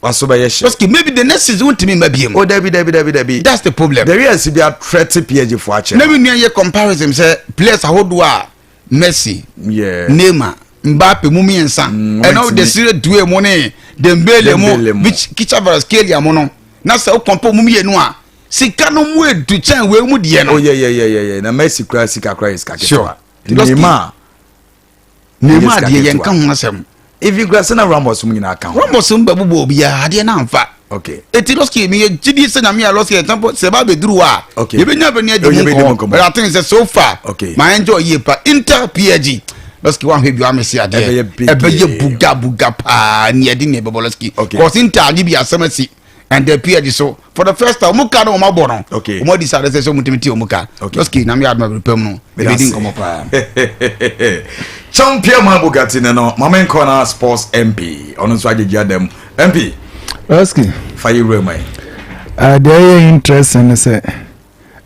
Waso bɛyɛ hyɛ. Losky maybe the next season wontumi mma biem. Oh, dabi dabi dabi dabi. That's the problem. Dabi ɛsi bi atrɛte PSG fo akyɛ. Na mi nua yɛ comparison sɛ players ahodoɔ a Messi, Yeah. Neymar, Mbappe mu mmiɛnsa ɛna wɔntumi. Desire Doue mu ne Dembele mu Dembele mu. Kicha Kvaratskhelia mu no na sɛ wokɔmpa mu mmienu a sika no mu edu kyɛn wei mu deɛ no. Oh yeah yeah yeah yeah yeah. Na Messi kura sika kura yɛ sika ketewa. Sure. Ti Neymar. Neymar deɛ yɛn ka ho asɛm. Even kura sɛ na Ramos mu nyinaa ka ho. Ramos mu bɛbobɔ obiara adeɛ no amfa. Okay. Eti Losky mi yɛ gyidi sɛ nyame a Losky ɛtampo sɛ ɛba abɛduru hɔ a. Okay. Yɛbɛnya bɛ ne adi mu nkɔmmɔ. But I think sɛ so far. Okay. Ma enjoy yie pa Inter PSG. Losky wanhwɛ bi wamese adeɛ. Ɛbɛyɛ big Ɛbɛyɛ buga buga paa ne ɛde ne ɛbɛbɔ Losky. Okay. Cause Inter agye bi asɛm asi. And the PSG so for the first time ɔmo ka no ɔmo abɔ no. Okay. Ɔmo adi saa de sɛ sɛ ɔmo tumi ti ɔmo ka. Okay. Losky nyame adom abiri pɛm no. Yɛbɛdi nkɔmmɔ paa. Champion man Bugatti ne no Mame Nkɔna Sports MP ɔno nso agyegye adam MP Losky. fa yɛ wura mu yi. Deɛ ɛyɛ interesting ne sɛ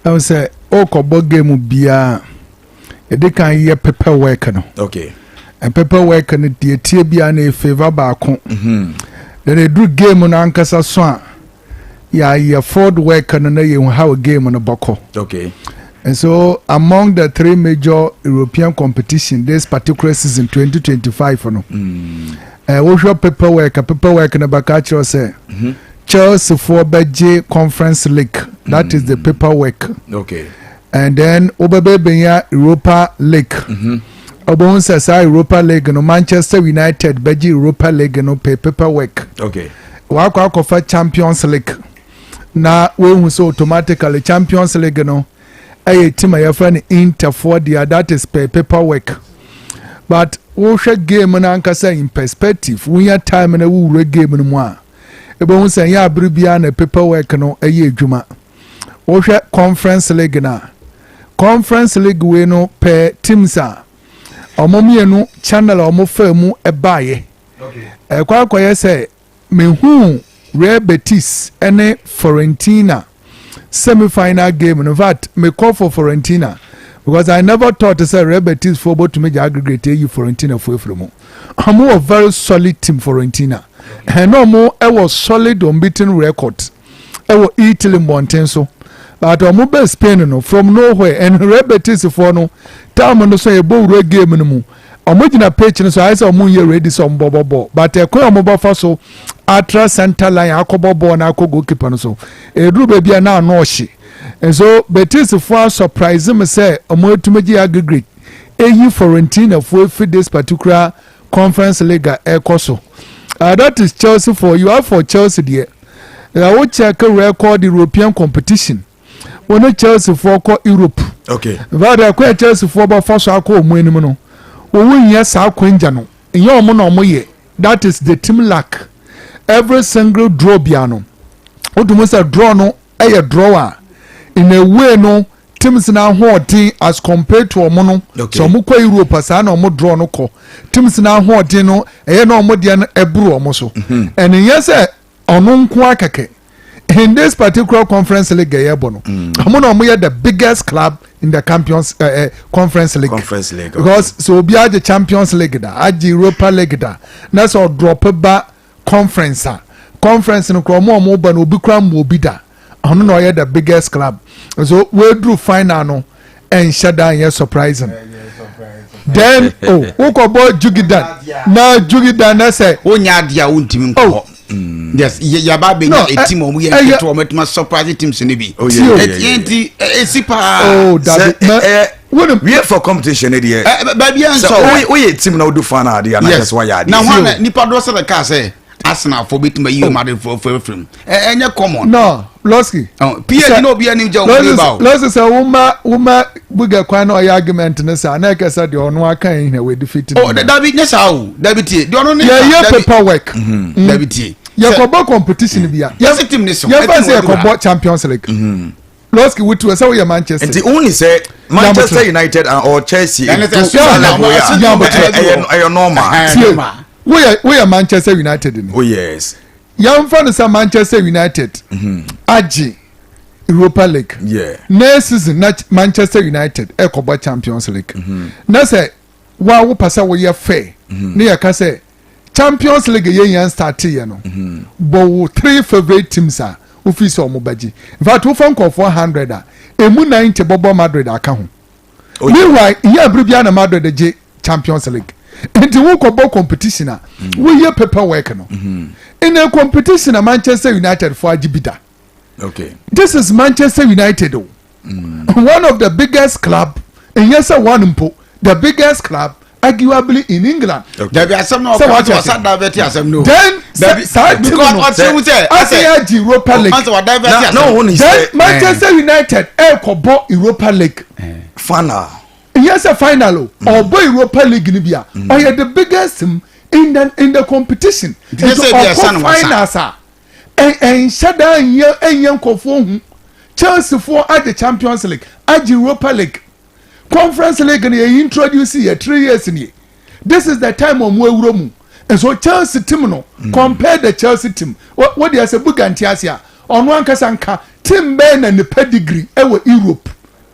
ɛhu sɛ wokɔbɔ game biara yɛde kan yɛ paper work no. Okay. And paper work no deɛ tie biara na ɛfavour baako. Then ɛduru game no ankasa so a yɛayɛ forward work no na yɛhu how game no bɔkɔ. Okay. And so among the three major European competition this particular season 2025 no. Wohwɛ paperwork paperwork no bɛka kyerɛ sɛ Chelsea foɔ bɛgye Conference League. That is the paperwork. Okay. And then wobɛbɛ bɛnya Europa League. Ɔbɛn sɛ saa Europa League no Manchester United bɛgye Europa League no pɛ paperwork. Okay. Wakɔ akɔfa Champions League. Na wehu sɛ automatically Champions League no ɛyɛ team a yɛfrɛ no Interfoɔ deɛ, that is per paperwork. But wohwɛ game no ankasa in perspective, wonya time na wowura game no mu a, ɛbɛhu sɛ ɛnyɛ abere biara na paperwork no ɛyɛ adwuma. Wohwɛ Conference League na Conference League wei no per teams a ɔmo mmienu channel a ɔmo fa mu ɛbaayɛ. Ɛkɔ akɔyɛ sɛ mehu Real Betis ɛne Fiorentina semi-final game no. In fact, me call for Fiorentina because I never thought sɛ Real Betis fo bɔtumi gya aggregate eyi Fiorentina fo efiri mu. Ɔmo wɔ very solid team Fiorentina, ɛna ɔmo ɛwɔ solid unbeaten record ɛwɔ Italy mbɔnten so, but ɔmo bɛ Spain no from nowhere, and Real Betis foɔ no time no so yɛbɔ wura game no mu, ɔmo gyina pitch no so ayɛ sɛ ɔmo nyɛ ready sɛ ɔmo bɔbɔ bɔɔl, but ɛkwan a ɔmo bɔfa so atra center line akɔbɔ bɔɔl na akɔ goalkeeper no so eduru baabi a na ano ɔhye. Nso Betis foɔ surprise me sɛ ɔmo etumi gye aggregate eyi Fiorentina foɔ efi this particular Conference League a ɛkɔ so. That is Chelsea for you. For Chelsea deɛ, ɛwɔ check record European competition, wɔn ne Chelsea foɔ kɔ Europe. Okay. Nfa ɛkwan a Chelsea foɔ bɛfa so akɔ wɔn anim no, wɔn nyɛ saa akwangya no nyɛ wɔn na wɔn yɛ. That is the team luck. Every single draw bia no, wotum sɛ draw no ɛyɛ draw a in a way no teams na ahoɔden as compared to ɔmo no. Okay. Sɛ ɔmo kɔ Europe saa na ɔmo draw no kɔ, teams na ahoɔden no ɛyɛ na ɔmo deɛ no ɛboro ɔmo so. Ɛne nyɛ sɛ ɔno nko akɛkɛ. In this particular Conference League ɛyɛ bɔ no, ɔmo na ɔmo yɛ the biggest club in the Champions Conference League. Conference League, okay. Because so obi agye Champions League da, agye Europa League da, na sɛ ɔdrop ba Conference a, Conference no kora ɔmo a ɔmo ba no obi kora mu obi da, ɔno na ɔyɛ the biggest club. So weduru final no, ɛnhyɛ da nyɛ surprising. Then oh, wokɔbɔ jugidan na jugidan na sɛ wonya adeɛ a wontumi nkɔ oh hɔ. Yes, yaba abɛnya a team a wɔn yɛ nketewa, wɔn atuma surprise teams no bi. Oh, yeah, yeah, yeah, Nti esi paa. Oh, dabi. Sɛ ɛyɛ UEFA competition ne deɛ. Baabi yɛn nsɔ. Sɛ woyɛ team na wodu final adeɛ anaasɛ sɛ woayɛ adeɛ. Na wɔn na nipa dɔ sɛ bɛka sɛ Arsenal fo bɛtumi ayi Madrid fo fo afiri mu. Ɛnyɛ common. No, Losky. PSG na obi anim gya wɔn ba o. Losky sɛ woma woma Buga kwan na ɔyɛ argument ne saa na ɛkɛ sɛ deɛ ɔno aka yi na wɔadi fiti. Oh, dabi nyɛ saa o, dabi tie deɛ ɔno ne. Yɛyɛ paper work. Dabi tie. Yɛkɔbɔ competition bi a. Yɛsi team ne so. Yɛfɛ sɛ yɛkɔbɔ Champions League. Losky wotu sɛ woyɛ Manchester. Nti wuni sɛ Manchester United or Chelsea edu saa level yɛ a ɛyɛ normal. Tie, woyɛ woyɛ Manchester United ni. Oh yes. Yɛnfa no sɛ Manchester United agye Europa League. Yeah. Next season na Manchester United ɛkɔbɔ Champions League. Na sɛ wa wo pɛ sɛ woyɛ fair ne yɛ ka sɛ Champions League yɛ yɛn start yɛ no, bɔ wo three favourite teams a wofi sɛ ɔmo bɛgye. In fact, wofa nkɔfoɔ 100 a, emu 90 bɔbɔ Madrid aka ho. Meanwhile, yɛ abiri biara na Madrid gye Champions League. Nti wokɔbɔ competition a, woyɛ paperwork no. In a competition a Manchester United fo agye bi da. This is Manchester United o. One of the biggest club, ɛnyɛ sɛ one mpo, the biggest club arguably in England. Dabi, asɛm na ɔka sɛ ɔsa divert asɛm no. Then saa team no ase agye Europa League. Then Manchester United ɛkɔbɔ Europa League. Final. Ɛnyɛ sɛ final o, ɔbɔ Europa League ni bi a, ɔyɛ the biggest team in the competition. Nti ɔkɔ finals a, ɛnhyɛ da nyɛ ɛnyɛ nkɔfoɔ hu. Chelsea foɔ agye Champions League, agye Europa League, Conference League no yɛ introduce yɛ 3 years nie. This is the time ɔmo ewuro mu. And so Chelsea team no, compare the Chelsea team, wo deɛ sɛ Buga nte ase a, ɔno ankasa nka team bɛyɛ na ne pedigree ɛwɔ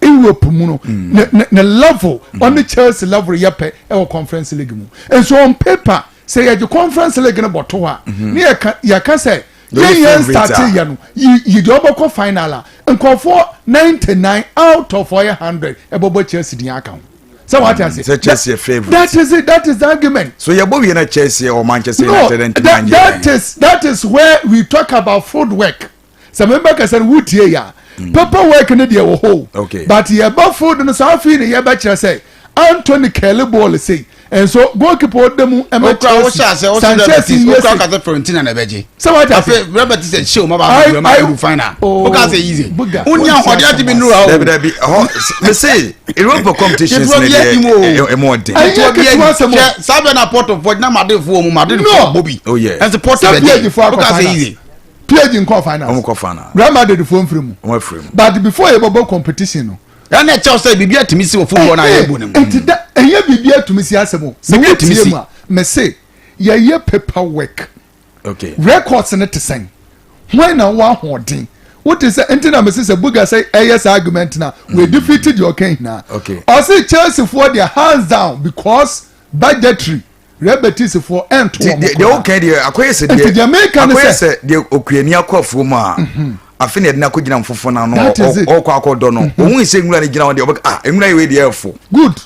Europe mu no, ne level ɔne Chelsea level yɛ pɛ ɛwɔ Conference League mu. And so on paper, sɛ yɛgye Conference League no bɔto hɔ a, ne yɛka sɛ yɛn start yɛ no yi deɛ ɔbɛkɔ final a, nkɔfoɔ 99 out of ɔyɛ 100 ɛbɛbɔ Chelsea din aka ho sɛ wate ase. Sɛ Chelsea yɛ favourite. That is it, that is the argument. So yɛbɔ wie na Chelsea or Manchester No, United ntumi that, anyɛ. that is where we talk about footwork. Sɛ mɛba kasa no, wotie ya, paper work no deɛ wɔ hɔ. But yɛba field no saa, afei ne yɛbɛkyerɛ sɛ Anthony kɛle bɔɔl sei nso, goalkeeper ɔda mu ɛma Chelsea Sanchez yɛ sei. Okura kasa Fiorentina na ɛbɛgye. Sɛ wate ase. Afei Real Betis ɛhyɛ o ma ba abɛduru ma abɛduru final. O ka sɛ easy. Buga. O ní ahoɔden ati bi nura o. Dabi, dabi, ɛhɔ mese Europa competitions ne deɛ, ɛmu ɔden. Ɛnyɛ ketewa asɛm o. Hwɛ saa bɛ na Porto fɔ na Madrid fo wɔn mu Madrid fo bɔ bi. Oh yeah. Ɛnso Porto Sɛ bɛ PSG gye. fo O akɔ ka sɛ finals. easy. PSG nkɔ finals. Wɔn kɔ final. Real Madrid fo nfiri mu. Wɔn afiri mu. But before yɛbɛbɔ competition no, Ɛna ɛkyɛw sɛ biribi atumi si wɔ football na yɛ bɔ ne mu. Nti da ɛnyɛ biribi atumi si asɛm o. Sɛ Biribi atumi wotie si. mu a, mɛse yɛyɛ paper work. Records ne te sɛn, hwan na wɔ ahoɔden wote sɛ? Nti na mese sɛ Buga sɛ ɛyɛ saa argument na we defeat deɛ ɔka nyinaa. Ɔse Chelsea foɔ deɛ, hands down, because budgetary Real Betis foɔ ɛnto Ti wɔn deɛ koraa. woka deɛ akɔyɛ sɛ Nti deɛ deɛ meka ne akɔyɛ sɛ sɛ deɛ okuani akɔ afuo mu a, afei na yɛde no akɔgyina mfofo no ano. That is it. Ɔkɔ akɔdɔ no, ohun sɛ nwura no gyina hɔ deɛ, ɔbɛka, "Ah, nwura yi wei deɛ ɛfo."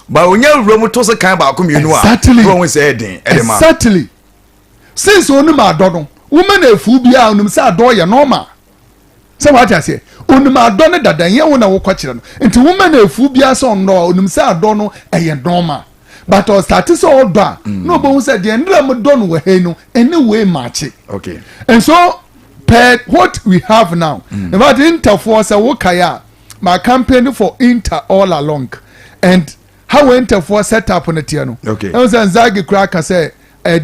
Ba onya wura mu to so kan baako mmienu a, na ohun sɛ ɛden ɛde ma. Exactly. Since onim adɔ no, woma no afuw biara, onim sɛ adɔ yɛ normal. Sɛ wate aseɛ, onim adɔ no dada, nyɛ wo na wokɔ kyerɛ no. Nti woma no afuw biara sɛ ɔnnɔ a, onim sɛ adɔ no ɛyɛ normal. But ɔstart sɛ ɔdɔ a, na ɔbɛhu sɛ deɛ nnra mu dɔ no wɔ ha yi no, ɛne wei maakye. And so per what we have now, in fact, Interfoɔ, sɛ wokae a, my campaign for Inter all along and how Interfoɔ set up no teɛ no, ɛhu sɛ Inzaghi koraa ka sɛ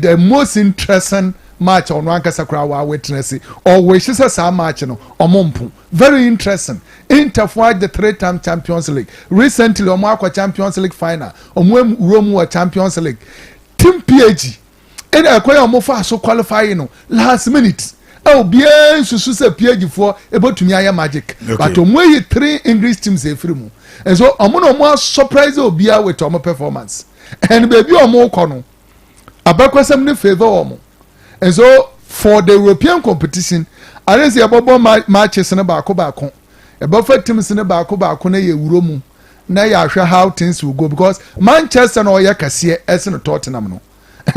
the most interesting match ɔno ankasa koraa wa witness, ɔwɔhye sɛ saa match no ɔmo mpo very interesting. Interfoɔ agye three time Champions League recently, ɔmo akɔ Champions League final, ɔmo wura mu wɔ Champions League. Team PSG ɛna ɛkɔ yɛ ɔmo fa so qualify no last minute ɛ, obiara nsusu sɛ PSG foɔ ebotumi ayɛ magic, but ɔmo ayi three English teams efiri mu, and so ɔmo na ɔmo surprise obiara with ɔmo performance, and beebi a ɔmo kɔ no, abakɔsɛm ne favour wɔn. And so for the European competition, ade sɛ yɛbɔbɔ matches no baako baako, yɛbɛfa teams no baako baako na yɛ wuro mu na yɛahwɛ how things will go, because Manchester na ɔyɛ kɛseɛ ɛsɛ no Tottenham no.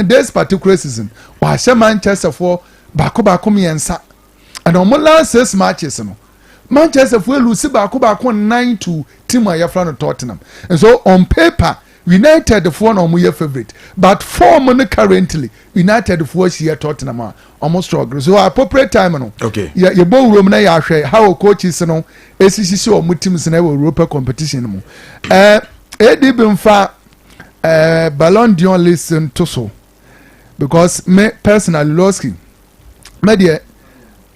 This particular season wahyɛ Manchester for Baako baako mmiɛnsa. Ɛna wɔn last six matches no, Manchester fo elose baako baako nnan to team a yɛfrɛ no Tottenham. And so on paper, United foɔ na wɔn yɛ favourite, but form no currently, United foɔ ahyia Tottenham a wɔn struggle. So appropriate time no, yɛ yɛbɔ wurom na yɛahwɛ how coaches no esisisi wɔn teams na ɛwɔ Europa competition no mu. ADB nfa Ballon d'Or list nto so because me personally, Losky, me deɛ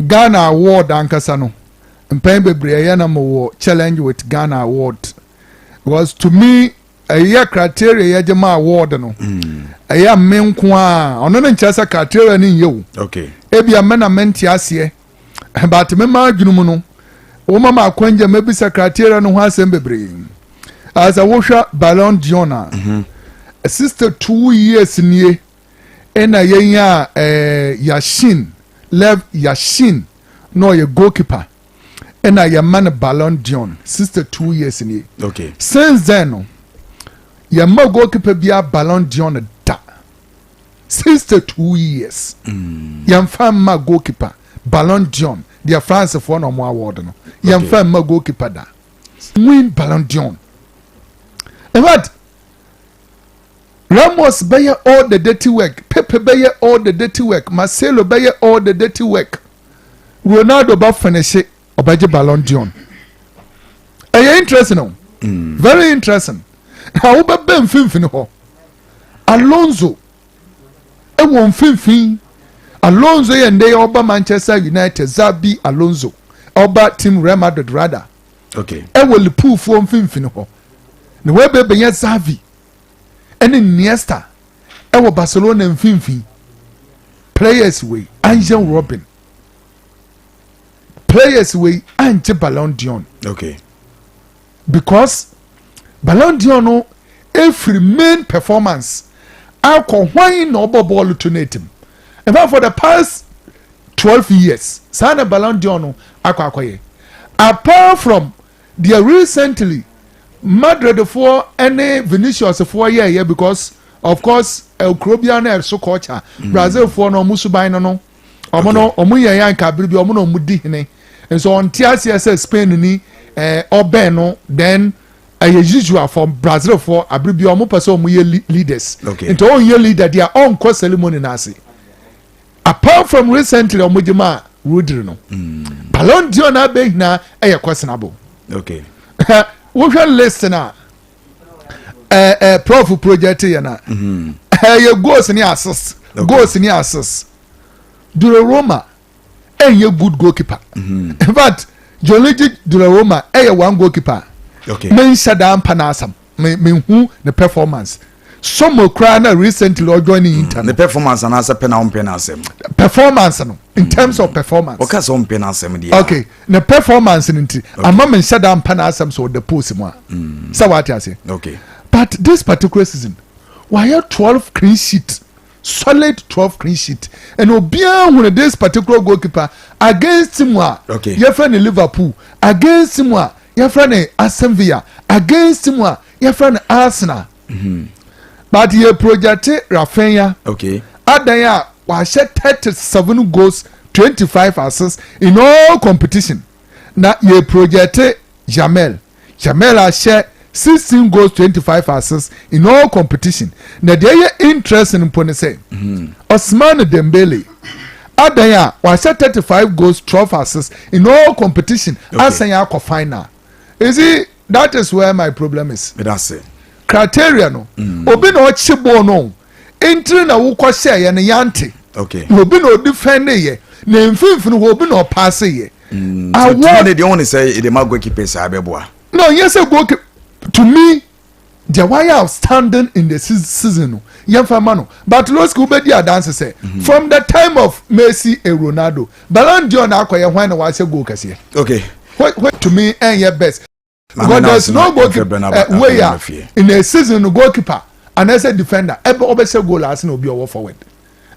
Ghana award ankasa no, mpɛn bebree ɛyɛ na mo wɔ challenge with Ghana award because to me ɛyɛ criteria yɛgye ma award no, ɛyɛ me nko a ɔno no nkyerɛ sɛ criteria no nyɛ o. Ebia me na mente aseɛ, but me ma adwene mu no, wɔma ma akwangya mɛbisa criteria no ho asɛm bebree. Asɛ wohwɛ Ballon d'Or a, 62 years nie ɛna yɛn a Yashin, Lev Yashin na ɔyɛ goalkeeper ɛna yɛma no Ballon d'Or. 62 years nie. Since then no, yɛma goalkeeper bi a Ballon d'Or da. 62 years yɛmfa mma goalkeeper Ballon d'Or. Deɛ Francefoɔ na ɔmo award no, yɛmfa mma goalkeeper da win Ballon d'Or. In fact, Ramos bɛyɛ all the dirty work, Pepe bɛyɛ all the dirty work, Marcelo bɛyɛ all the dirty work, Ronaldo bɛ finish, ɔbɛgye Ballon d'Or. Ɛyɛ interesting o, very interesting. Na wobɛbɛ mfimfini hɔ, Alonso ɛwɔ mfimfini. Alonso yɛ ndɛ yɛ ɔba Manchester United, Xabi Alonso ɔba team Real Madrid rather, ɛwɔ Liverpoolfoɔ mfimfini hɔ na wɔbɛbɛnya Xavi ɛne Iniesta ɛwɔ Barcelona mfimfini. Players wei, Arjen Robben, players wei angye Ballon d'Or because Ballon d'Or no efiri main performance akɔ hwan na ɔbɔ bɔɔlo to n'etim. In fact, for the past 12 years saa na Ballon d'Or no akɔ akɔyɛ, apart from deɛ recently Madrid foɔ ɛne Vinicius foɔ yɛɛyɛ, because of course kuro biara na ɛso culture. Brazil foɔ no, ɔmo suban no, ɔmo no ɔmo yɛ yɛn nkabiri bi, ɔmo na ɔmo di hene nso ɔnte aseɛ sɛ Spain ni ɔbɛn no. Then ɛyɛ usual for Brazil foɔ, abiri bi ɔmo pɛ sɛ ɔmo yɛ leaders. Nti ɔnyɛ leader deɛ, ɔnkɔ ceremony n'ase. Apart from recently ɔmo gye ma Rodri no, Ballon d'Or na abɛ nyinaa ɛyɛ questionable. Wohwɛ list na ɛɛ ɛɛ prof project yɛ na ɛyɛ goals ni assist, goals ni assist. Donnarumma ɛnyɛ good goalkeeper. In fact, Gianluigi Donnarumma ɛyɛ one goalkeeper me nhyɛ daa mpa n'asam. Me hu ne performance some koraa na recently ɔjoin ne Inter. Ne performance anaasɛ pɛ na ɔmpɛ n'asɛm? Performance no, in terms of performance. Ɔka sɛ ɔmpɛ n'asɛm deɛ. Okay, ne performance no nti ama me nhyɛ daa mpa n'asɛm sɛ ɔda post mu a sɛ wate ase. But this particular season wayɛ 12 clean sheet, solid 12 clean sheet, and obiara hunu this particular goalkeeper against team a yɛfrɛ ne Liverpool, against team a yɛfrɛ ne Aston Villa, against team a yɛfrɛ ne Arsenal. But yɛ project Raphinha adan a wahyɛ 37 goals, 25 assists in all competition, na yɛ project Yamal. Yamal ahyɛ 16 goals, 25 assists in all competition. Na deɛ ɛyɛ interesting mpo ne sɛ Ousmane Dembele adan a wahyɛ 35 goals, 12 assists in all competition, asan yɛ akɔ final. You see, that is where my problem is. That's it. Criteria no, obi na ɔkye bɔɔl no ntiri na wokɔ hyɛ yɛ no yante na obi na odi fɛn ne yɛ na mfimfini hɔ obi na ɔpaase yɛ. Awɔ ne deɛ wɔn sɛ ɛde ma goalkeeper saa bɛboa. No, yɛ sɛ goalkeeper, to me deɛ wayɛ outstanding in the season no, yɛmfa ma no. But Losky, wobɛdi adanse sɛ from the time of Messi and Ronaldo, Ballon d'Or na akɔyɛ hwan na wahyɛ goal kɛseɛ. What to me ɛnyɛ best because there is no goalkeeper wey a in a season no goalkeeper anaasɛ defender ɛbɛ ɔbɛhyɛ goal ase na obi ɔwɔ forward.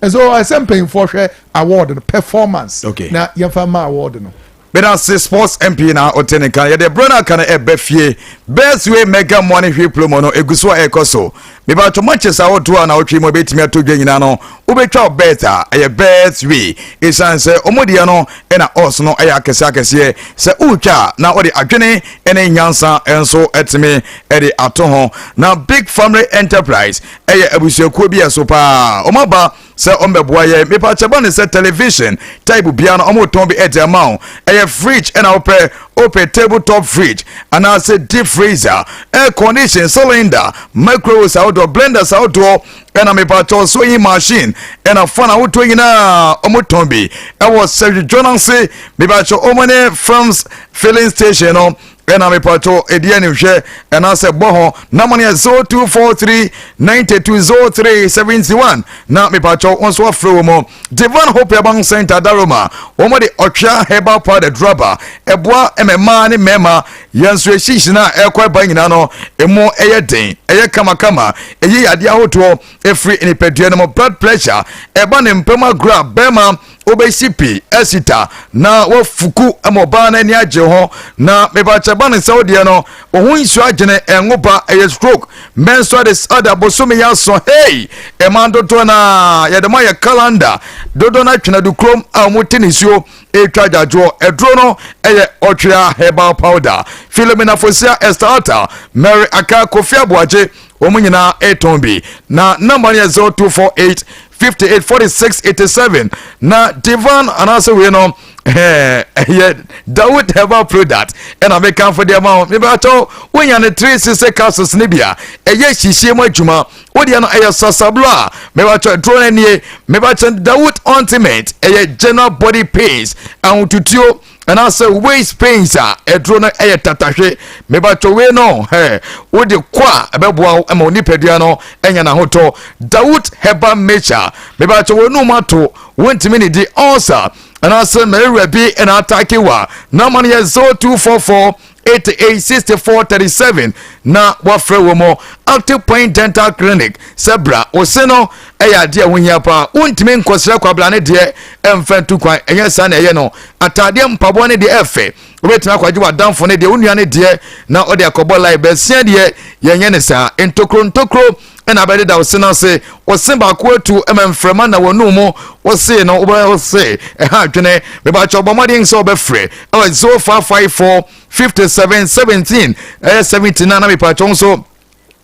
And so ɛsɛ mpanyinfoɔ hwɛ award no performance na yɛmfa ma award no. Medase Sports MP na ɔte ne nka. Yɛde berɛ no aka no ɛbɛ fie. Best Way Mega Money Hwee Promo no ɛgu so a ɛrekɔ so. Mebatɔ matches ahodoɔ a na wotwe mu ɛbɛtumi ato dwa nyinaa no, wobɛtwa wo bet a ɛyɛ Best Way. Ɛsiane sɛ ɔmo deɛ no ɛna odds no ɛyɛ akɛseɛ akɛseɛ. Sɛ wotwa a na wode adwene ɛne nyansa nso ɛtumi ɛde ato ho. Na Big Family Enterprise ɛyɛ abusuakuo bi ɛso paa. Ɔmo aba sɛ ɔmbɛboa yɛ. Mepakyɛ ba ne sɛ television type bia no, ɔmo tɔn bi ɛde ama wo. Ɛyɛ fridge ɛna wopɛ, wopɛ table top fridge anaasɛ deep freezer, air condition, cylinder, microwaves ahodoɔ, blenders ahodoɔ, ɛna mepakyɛ sewing machine ɛna fan ahodoɔ nyinaa, ɔmo tɔn bi ɛwɔ Sɛdwodwo no ase. Mepakyɛ ɔmo ne Films filling station no ɛna mepatɔ ɛdi animhwɛ ɛnaasɛ bɔ hɔ nama no yɛ 0243 9203 71 na mepatɔ wɔn nso afrɛ wɔ mu. Divine Hope Herbal Center Daroma, wɔn de ɔtwea herbal powder draba ɛboa ɛmɛ mmaa ne mmarima yɛn nso ehyihyia no a ɛrekɔ ɛba nyinaa no emu ɛyɛ den, ɛyɛ kamakama, ɛyi yadeɛ ahodoɔ efiri nipadua no mu. Blood pressure, ɛba ne mpɛm agorɔ a bɛrima wobɛsi pii ɛsita na wafuku ma ɔbaa no ani agye ho. Na mebakyɛ ba ne sɛ wodeɛ no wo ho nsuo agyene, ɛnwo ba, ɛyɛ stroke, menstrual disorder, bosome yɛ aso. Hei, ɛma dodoɔ no a yɛde ma yɛ calendar dodoɔ no atwena do kurom a wɔte nisuo ɛtwa adwadwoɔ. Ɛduro no ɛyɛ ɔtwea herbal powder. Philomena Fosia, Esther Mary Aka, Kofi Aboagye, wɔn nyinaa ɛtɔn bi na number no yɛ 0248 58 46 87. Na Divan anaasɛ wei no ɛyɛ Dawood Herbal Product ɛna mekamfo deɛ ma wo. Mebatɔ wonya ne 360 capsules ne bi a ɛyɛ hyihyie mu adwuma. Wodeɛ no ɛyɛ sasablo a mebatɔ duro no nie. Mebatɔ Dawood ointment ɛyɛ general body pains, ahotutuo anaasɛ waist pains a ɛduro no ɛyɛ tatahwe. Mebatɔ wei no ɛ wode kɔ a ɛbɛboa wo ma wo nipadua no ɛnya n'ahotɔ. Dawood Herbal Mixture, mebatɔ wɔnum ato wontumi ne di ulcer anaasɛ malaria bi ɛna atake wa, nama no yɛ 0244 88 64 37 na wafrɛ wɔ mu. Active Point Dental Clinic sɛ bra ose no ɛyɛ adeɛ a ho hia paa. Wontumi nkɔsrɛ kwabla ne deɛ ɛmfa ntu kwan, ɛnyɛ saa na ɛyɛ no. Ataadeɛ, mpaboa ne deɛ ɛfɛ, wobɛtumi akɔgye w'adamfo ne deɛ, wo nua ne deɛ na ɔde akɔbɔ line bɛsia deɛ yɛnyɛ ne saa. Ntokuro ntokuro ɛna abɛdeda wo se no ase, wɔse baako atu ma mframa na wɔnum mu wɔse no wobɛse ɛha adwene. Mebakyɛ ɔbɔ mmɔden sɛ wɔbɛfrɛ ɛwɔ 0554 57 17 ɛyɛ 79 na mepakyɛ nso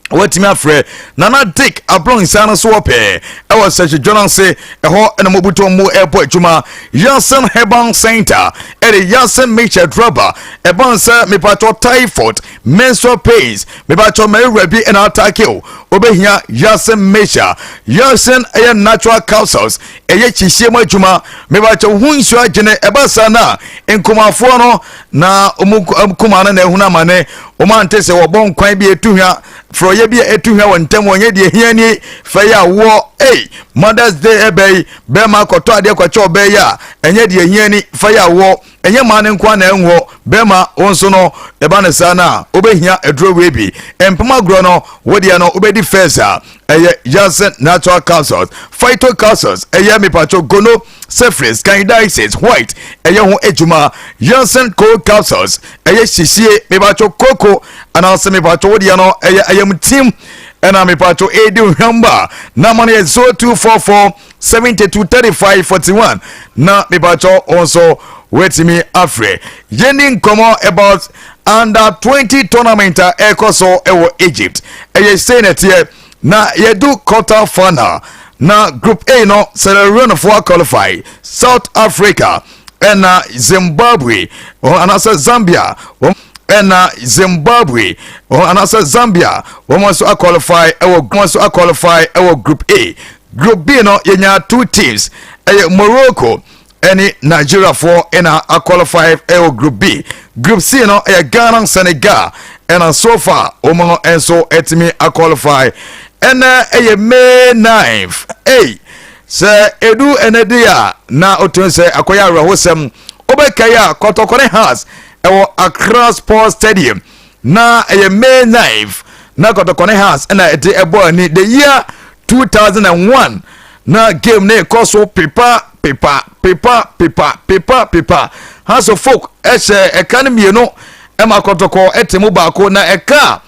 wɔatumi afrɛ Nana Dick abrɔnsa no so wɔ pɛɛ ɛwɔ Sɛhwedwo no ase ɛhɔ ɛna mɔbutɔ mu ɛbɔ adwuma. Yasen Herbal Center ɛde Yasen mixture draba ɛban sɛ mepatɔ typhoid, menstrual pains, mepatɔ mmarima bi ɛna atake o, wobɛhia Yasen mixture. Yasen ɛyɛ natural capsules, ɛyɛ kyihyie mu adwuma. Mepatɔ ho nsuo agyene ɛba saa no a nkumafoɔ no na ɔmu kuma no na ehunu amane, wɔn ante sɛ wɔbɔ nkwan bi etu hwa, frɔyɛ bi a etu hwa wɔ ntɛm, wɔnyɛ deɛ hia ni fɛ yɛ awoɔ. Ei, Mother's Day ɛbɛ yi, bɛrima akɔtɔ adeɛ kɔkyɛ ɔbɛ yi a ɛnyɛ deɛ hia ni fɛ yɛ awoɔ. Ɛnyɛ mmaa ne nko na ɛnwɔ bɛrima wɔn nso no ɛba ne saa no a wobɛhia aduro wei bi. Mpem agorɔ no wodeɛ no wobɛdi first a ɛyɛ Yasen natural capsules, phyto capsules, ɛyɛ mipatwo gono, syphilis, candidiasis, white ɛyɛ ho adwuma. Yasen cold capsules ɛyɛ hyehyie, mipatwo koko anaasɛ mipatwo wodeɛ no ɛyɛ ayamtim ɛna mipatwo edi hwamba. Nama no yɛ 0244 72 35 41 na mipatwo wɔn nso wɔatumi afrɛ. Yɛni nkɔmɔ about under 20 tournament a ɛrekɔ so ɛwɔ Egypt. Ɛyɛ sei na ɛteɛ na yɛdu quarter final na Group A no, Sierra Leone foɔ qualify, South Africa ɛna Zimbabwe anaasɛ Zambia, ɛna Zimbabwe anaasɛ Zambia wɔn nso aqualify ɛwɔ, wɔn nso aqualify ɛwɔ Group A. Group B no yɛnya two teams, ɛyɛ Morocco ɛne Nigeriafoɔ ɛna aqualify ɛwɔ Group B. Group C no ɛyɛ Ghana, Senegal ɛna so far wɔn nso ɛtumi aqualify. Ɛna ɛyɛ May 9th. Ɛy sɛ edu ɛnɛ di a na otun sɛ akɔyɛ awerɛhosɛm. Wobɛkae a Kɔtɔkɔ ne Hearts ɛwɔ Accra Sports Stadium na ɛyɛ May 9th na Kɔtɔkɔ ne Hearts ɛna ɛde ɛbɔ ani the year 2001 na game ne kɔ so pepa pepa pepa pepa pepa pepa. Hearts of Oak ɛhyɛ ɛka no mmienu ɛma Kɔtɔkɔ ɛte mu baako, na ɛka a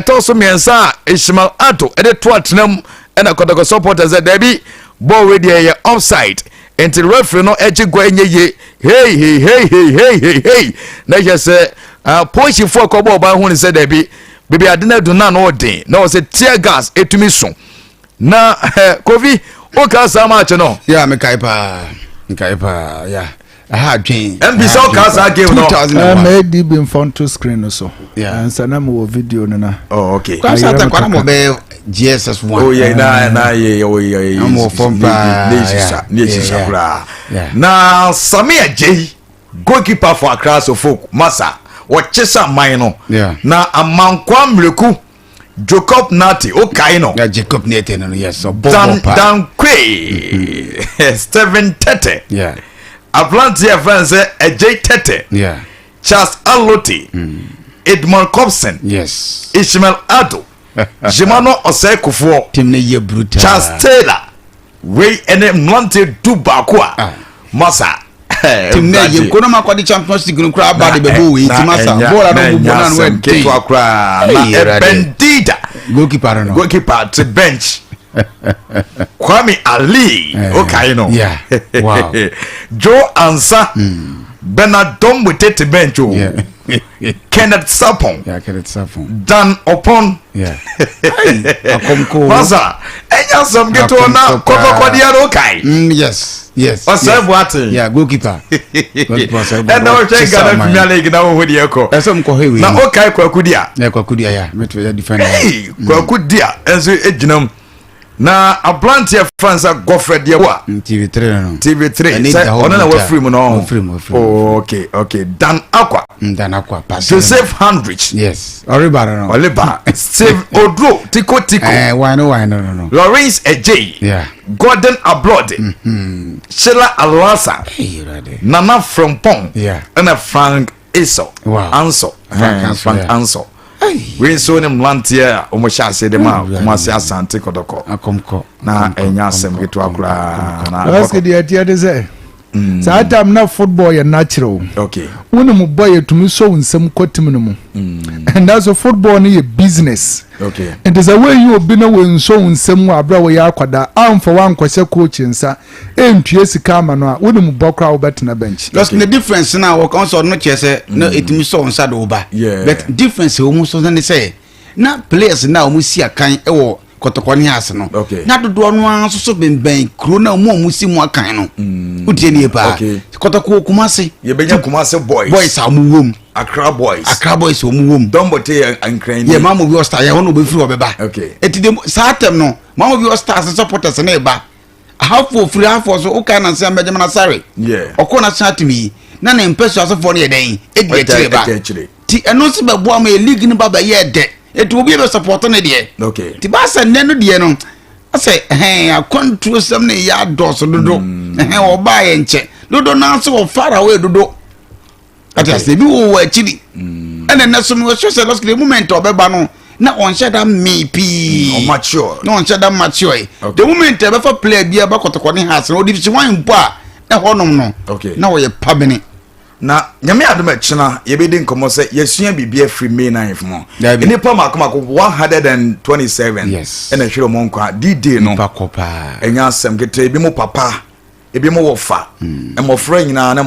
ɛtɔ so mmiɛnsa a Ishmael Addo ɛde to atena mu, ɛna Kɔtɔkɔ supporters sɛ daabi, bɔɔl wei deɛ yɛ offside, nti referee no ɛgye gua ɛnyɛ yie. Hey hey hey hey hey hey hey, na yɛ sɛ polisifoɔ kɔbɔ ɔban ho ne sɛ daabi, beebi ade no adu na ano ɔden na ɔsɛ tear gas etumi so. Na Kofi, woka saa match no? Ya, mekae paa, mekae paa ya, ɛha adwen. Mp sɛ woka saa game no? 2001. Mɛ di bi nfa nto screen no so. Nsa na mewɔ video no na. Oh, okay. Kwame Sata kwana mo bɛyɛ GSS 1. Oh yeah, na ye oh yeah. Na mo fam paa, ne sisa ne sisa koraa. Na Samia Jay, goalkeeper for Accra Sofok masa, wɔkye sa man no. Na Amankwa Mmireku, Jacob Nati, okae no? Yeah, Jacob Nati no, yes, ɔbɔ Dan bɔ paa. Dan Kwe, Stephen Tete, aberanteɛ a yɛfrɛ no sɛ Ajay Tete, Charles Alote, Edmond Cobson, Ishmael Addo, Jimano Osei Kufuor, Team no yɛ brutal. Charles Taylor. Wei ɛne mmeranteɛ 11 a masa. Team no yɛ nkono ma kɔde Champions League no koraa ba de bɛbɔ wei ti masa bɔɔl a na ɔmo bɔ no ano ɛden. Ketewa koraa na Hey, Awurade. Ɛbɛndida Goalkeeper no. Goalkeeper te bench, Kwame Ali, okae no? Yeah. Wow. Joe Ansa, Bernard Dombote te bench o. Kenneth Sapon, Yeah, Kenneth Sapon. Dan Opon. Hey, akɔmko. Masa, ɛnya asɛm ketewa na Akɔmko paa. kɔkɔkɔdeɛ no, okae? Yes. Ɔsɛe Boateng. Yeah, goalkeeper. Goalkeeper Ɔsɛe Boateng. Ɛna wohwɛ Ɔkye Ghana sa man. Premier League na wohu deɛ ɛkɔ. Ɛsɛ mo kɔhwɛ wei. Na okae Kwaku Dia? Yeah, Kwaku Dia, yeah. Mɛtumi yɛ defender. Hey, Kwaku Dia nso gyina mu, na aberanteɛ fransa Godfred Yeboah. TV3 no. TV3. Ɛne sɛ da hɔ ɔno na brutal. wafiri mu no. Wafiri mu, wafiri mu. Oh, okay, Dan Akwa. Dan Akwa. Pass. Joseph Handrich. Yes. Ɔreba no no. Oliver Steve Odro Tiko Tiko. Why no, why no. Lawrence Ejei, Gordon Ablode, Sheila Alasa, Hey, Awurade. Nana Frimpong, ɛna Frank Esau. Anso. Frank Anso, Frank Anso. Wei nso ne mmeranteɛ a wɔhyɛ ase de ma Awurade. Kumase Asante Kɔtɔkɔ. Akɔmkɔ. Na Akɔmkɔ, ɛnyɛ asɛm akɔmkɔ, ketewa akɔmkɔ, koraa akɔmkɔ. na Lɔski deɛ ɛteɛ de sɛ saa time na football yɛ natural. Wonim bɔ, yɛtumi sɔ wo nsɛm kɔ team no mu. Ɛnda so football no yɛ business. Nti sɛ woayi obi na wɔnsɔ wo nsɛm mu aberɛ a wɔyɛ akwadaa amfa woankɔhyɛ coach nsa ɛntua sika ama no a, wonim bɔ koraa, wobɛtena bench. Because the difference na wɔka sɛ ɔno kyerɛ sɛ na ɛtumi sɔ wo nsa de wo ba. But difference wɔ mu so ne sɛ na players na wɔn si akan wɔ Kɔtɔkɔ ne ase no, na dodoɔ no ara nso so bɛnbɛn kuro na wɔn a wɔn si mu akan no. Wotie nie paa. Kɔtɔkɔ wɔ Kumase. Yɛbɛnya Kumase Boys. Boys a wɔn wɔ mu. Accra Boys. Accra Boys a wɔn wɔ mu. Dɔnbɔte yɛ Nkran. Yɛ Mamobi All Star yɛ hɔ na wɔbɛfiri hɔ bɛba. Eti de saa tɛm no Mamobi All Stars supporters ne ba ahafo ofiri ahafo so wokae nanse Benjamin Asare ɔkɔ national team yi na ne mpɛsua asefoɔ no yɛ dɛn edi akyire ba Ɛdi akyire. Ti ɛno nso bɛboa ma yɛ league no ba bɛyɛ dɛ, eti obi bɛ support ne deɛ. Ti ba sɛ nnɛ no deɛ no asɛ ɛhɛn akwantuo sɛm ne yɛ adɔɔso dodo, ɛhɛn ɔbaa yɛ nkyɛn dodo n'ase wɔ far away dodo ati ase ebi wɔ wɔ akyiri. Ɛna ɛnɛ so no ɛsɛ sɛ lɔsiki the moment a ɔbɛba no na ɔnhyɛ da mmee pii. Ɔmature. Na ɔnhyɛ da mature yi. The moment a ɛbɛfa player bi a ɛba Kɔtɔkɔ ne Hearts no ɔde si wɔn mpo a ɛhɔnom no na ɔyɛ pabene. Na Nyame adom ɛkyena yɛbɛdi nkɔmmɔ sɛ yɛsua biribi afiri May 9th mu. Dabi. Nnipa mako mako 127 ɛna ɛhwere ɔmo nkwa D-Day no. Nipa kɔ paa. Ɛnyɛ asɛm ketewa, ebi mo papa, ebi mo wɔfa, mmɔfra nyinaa na.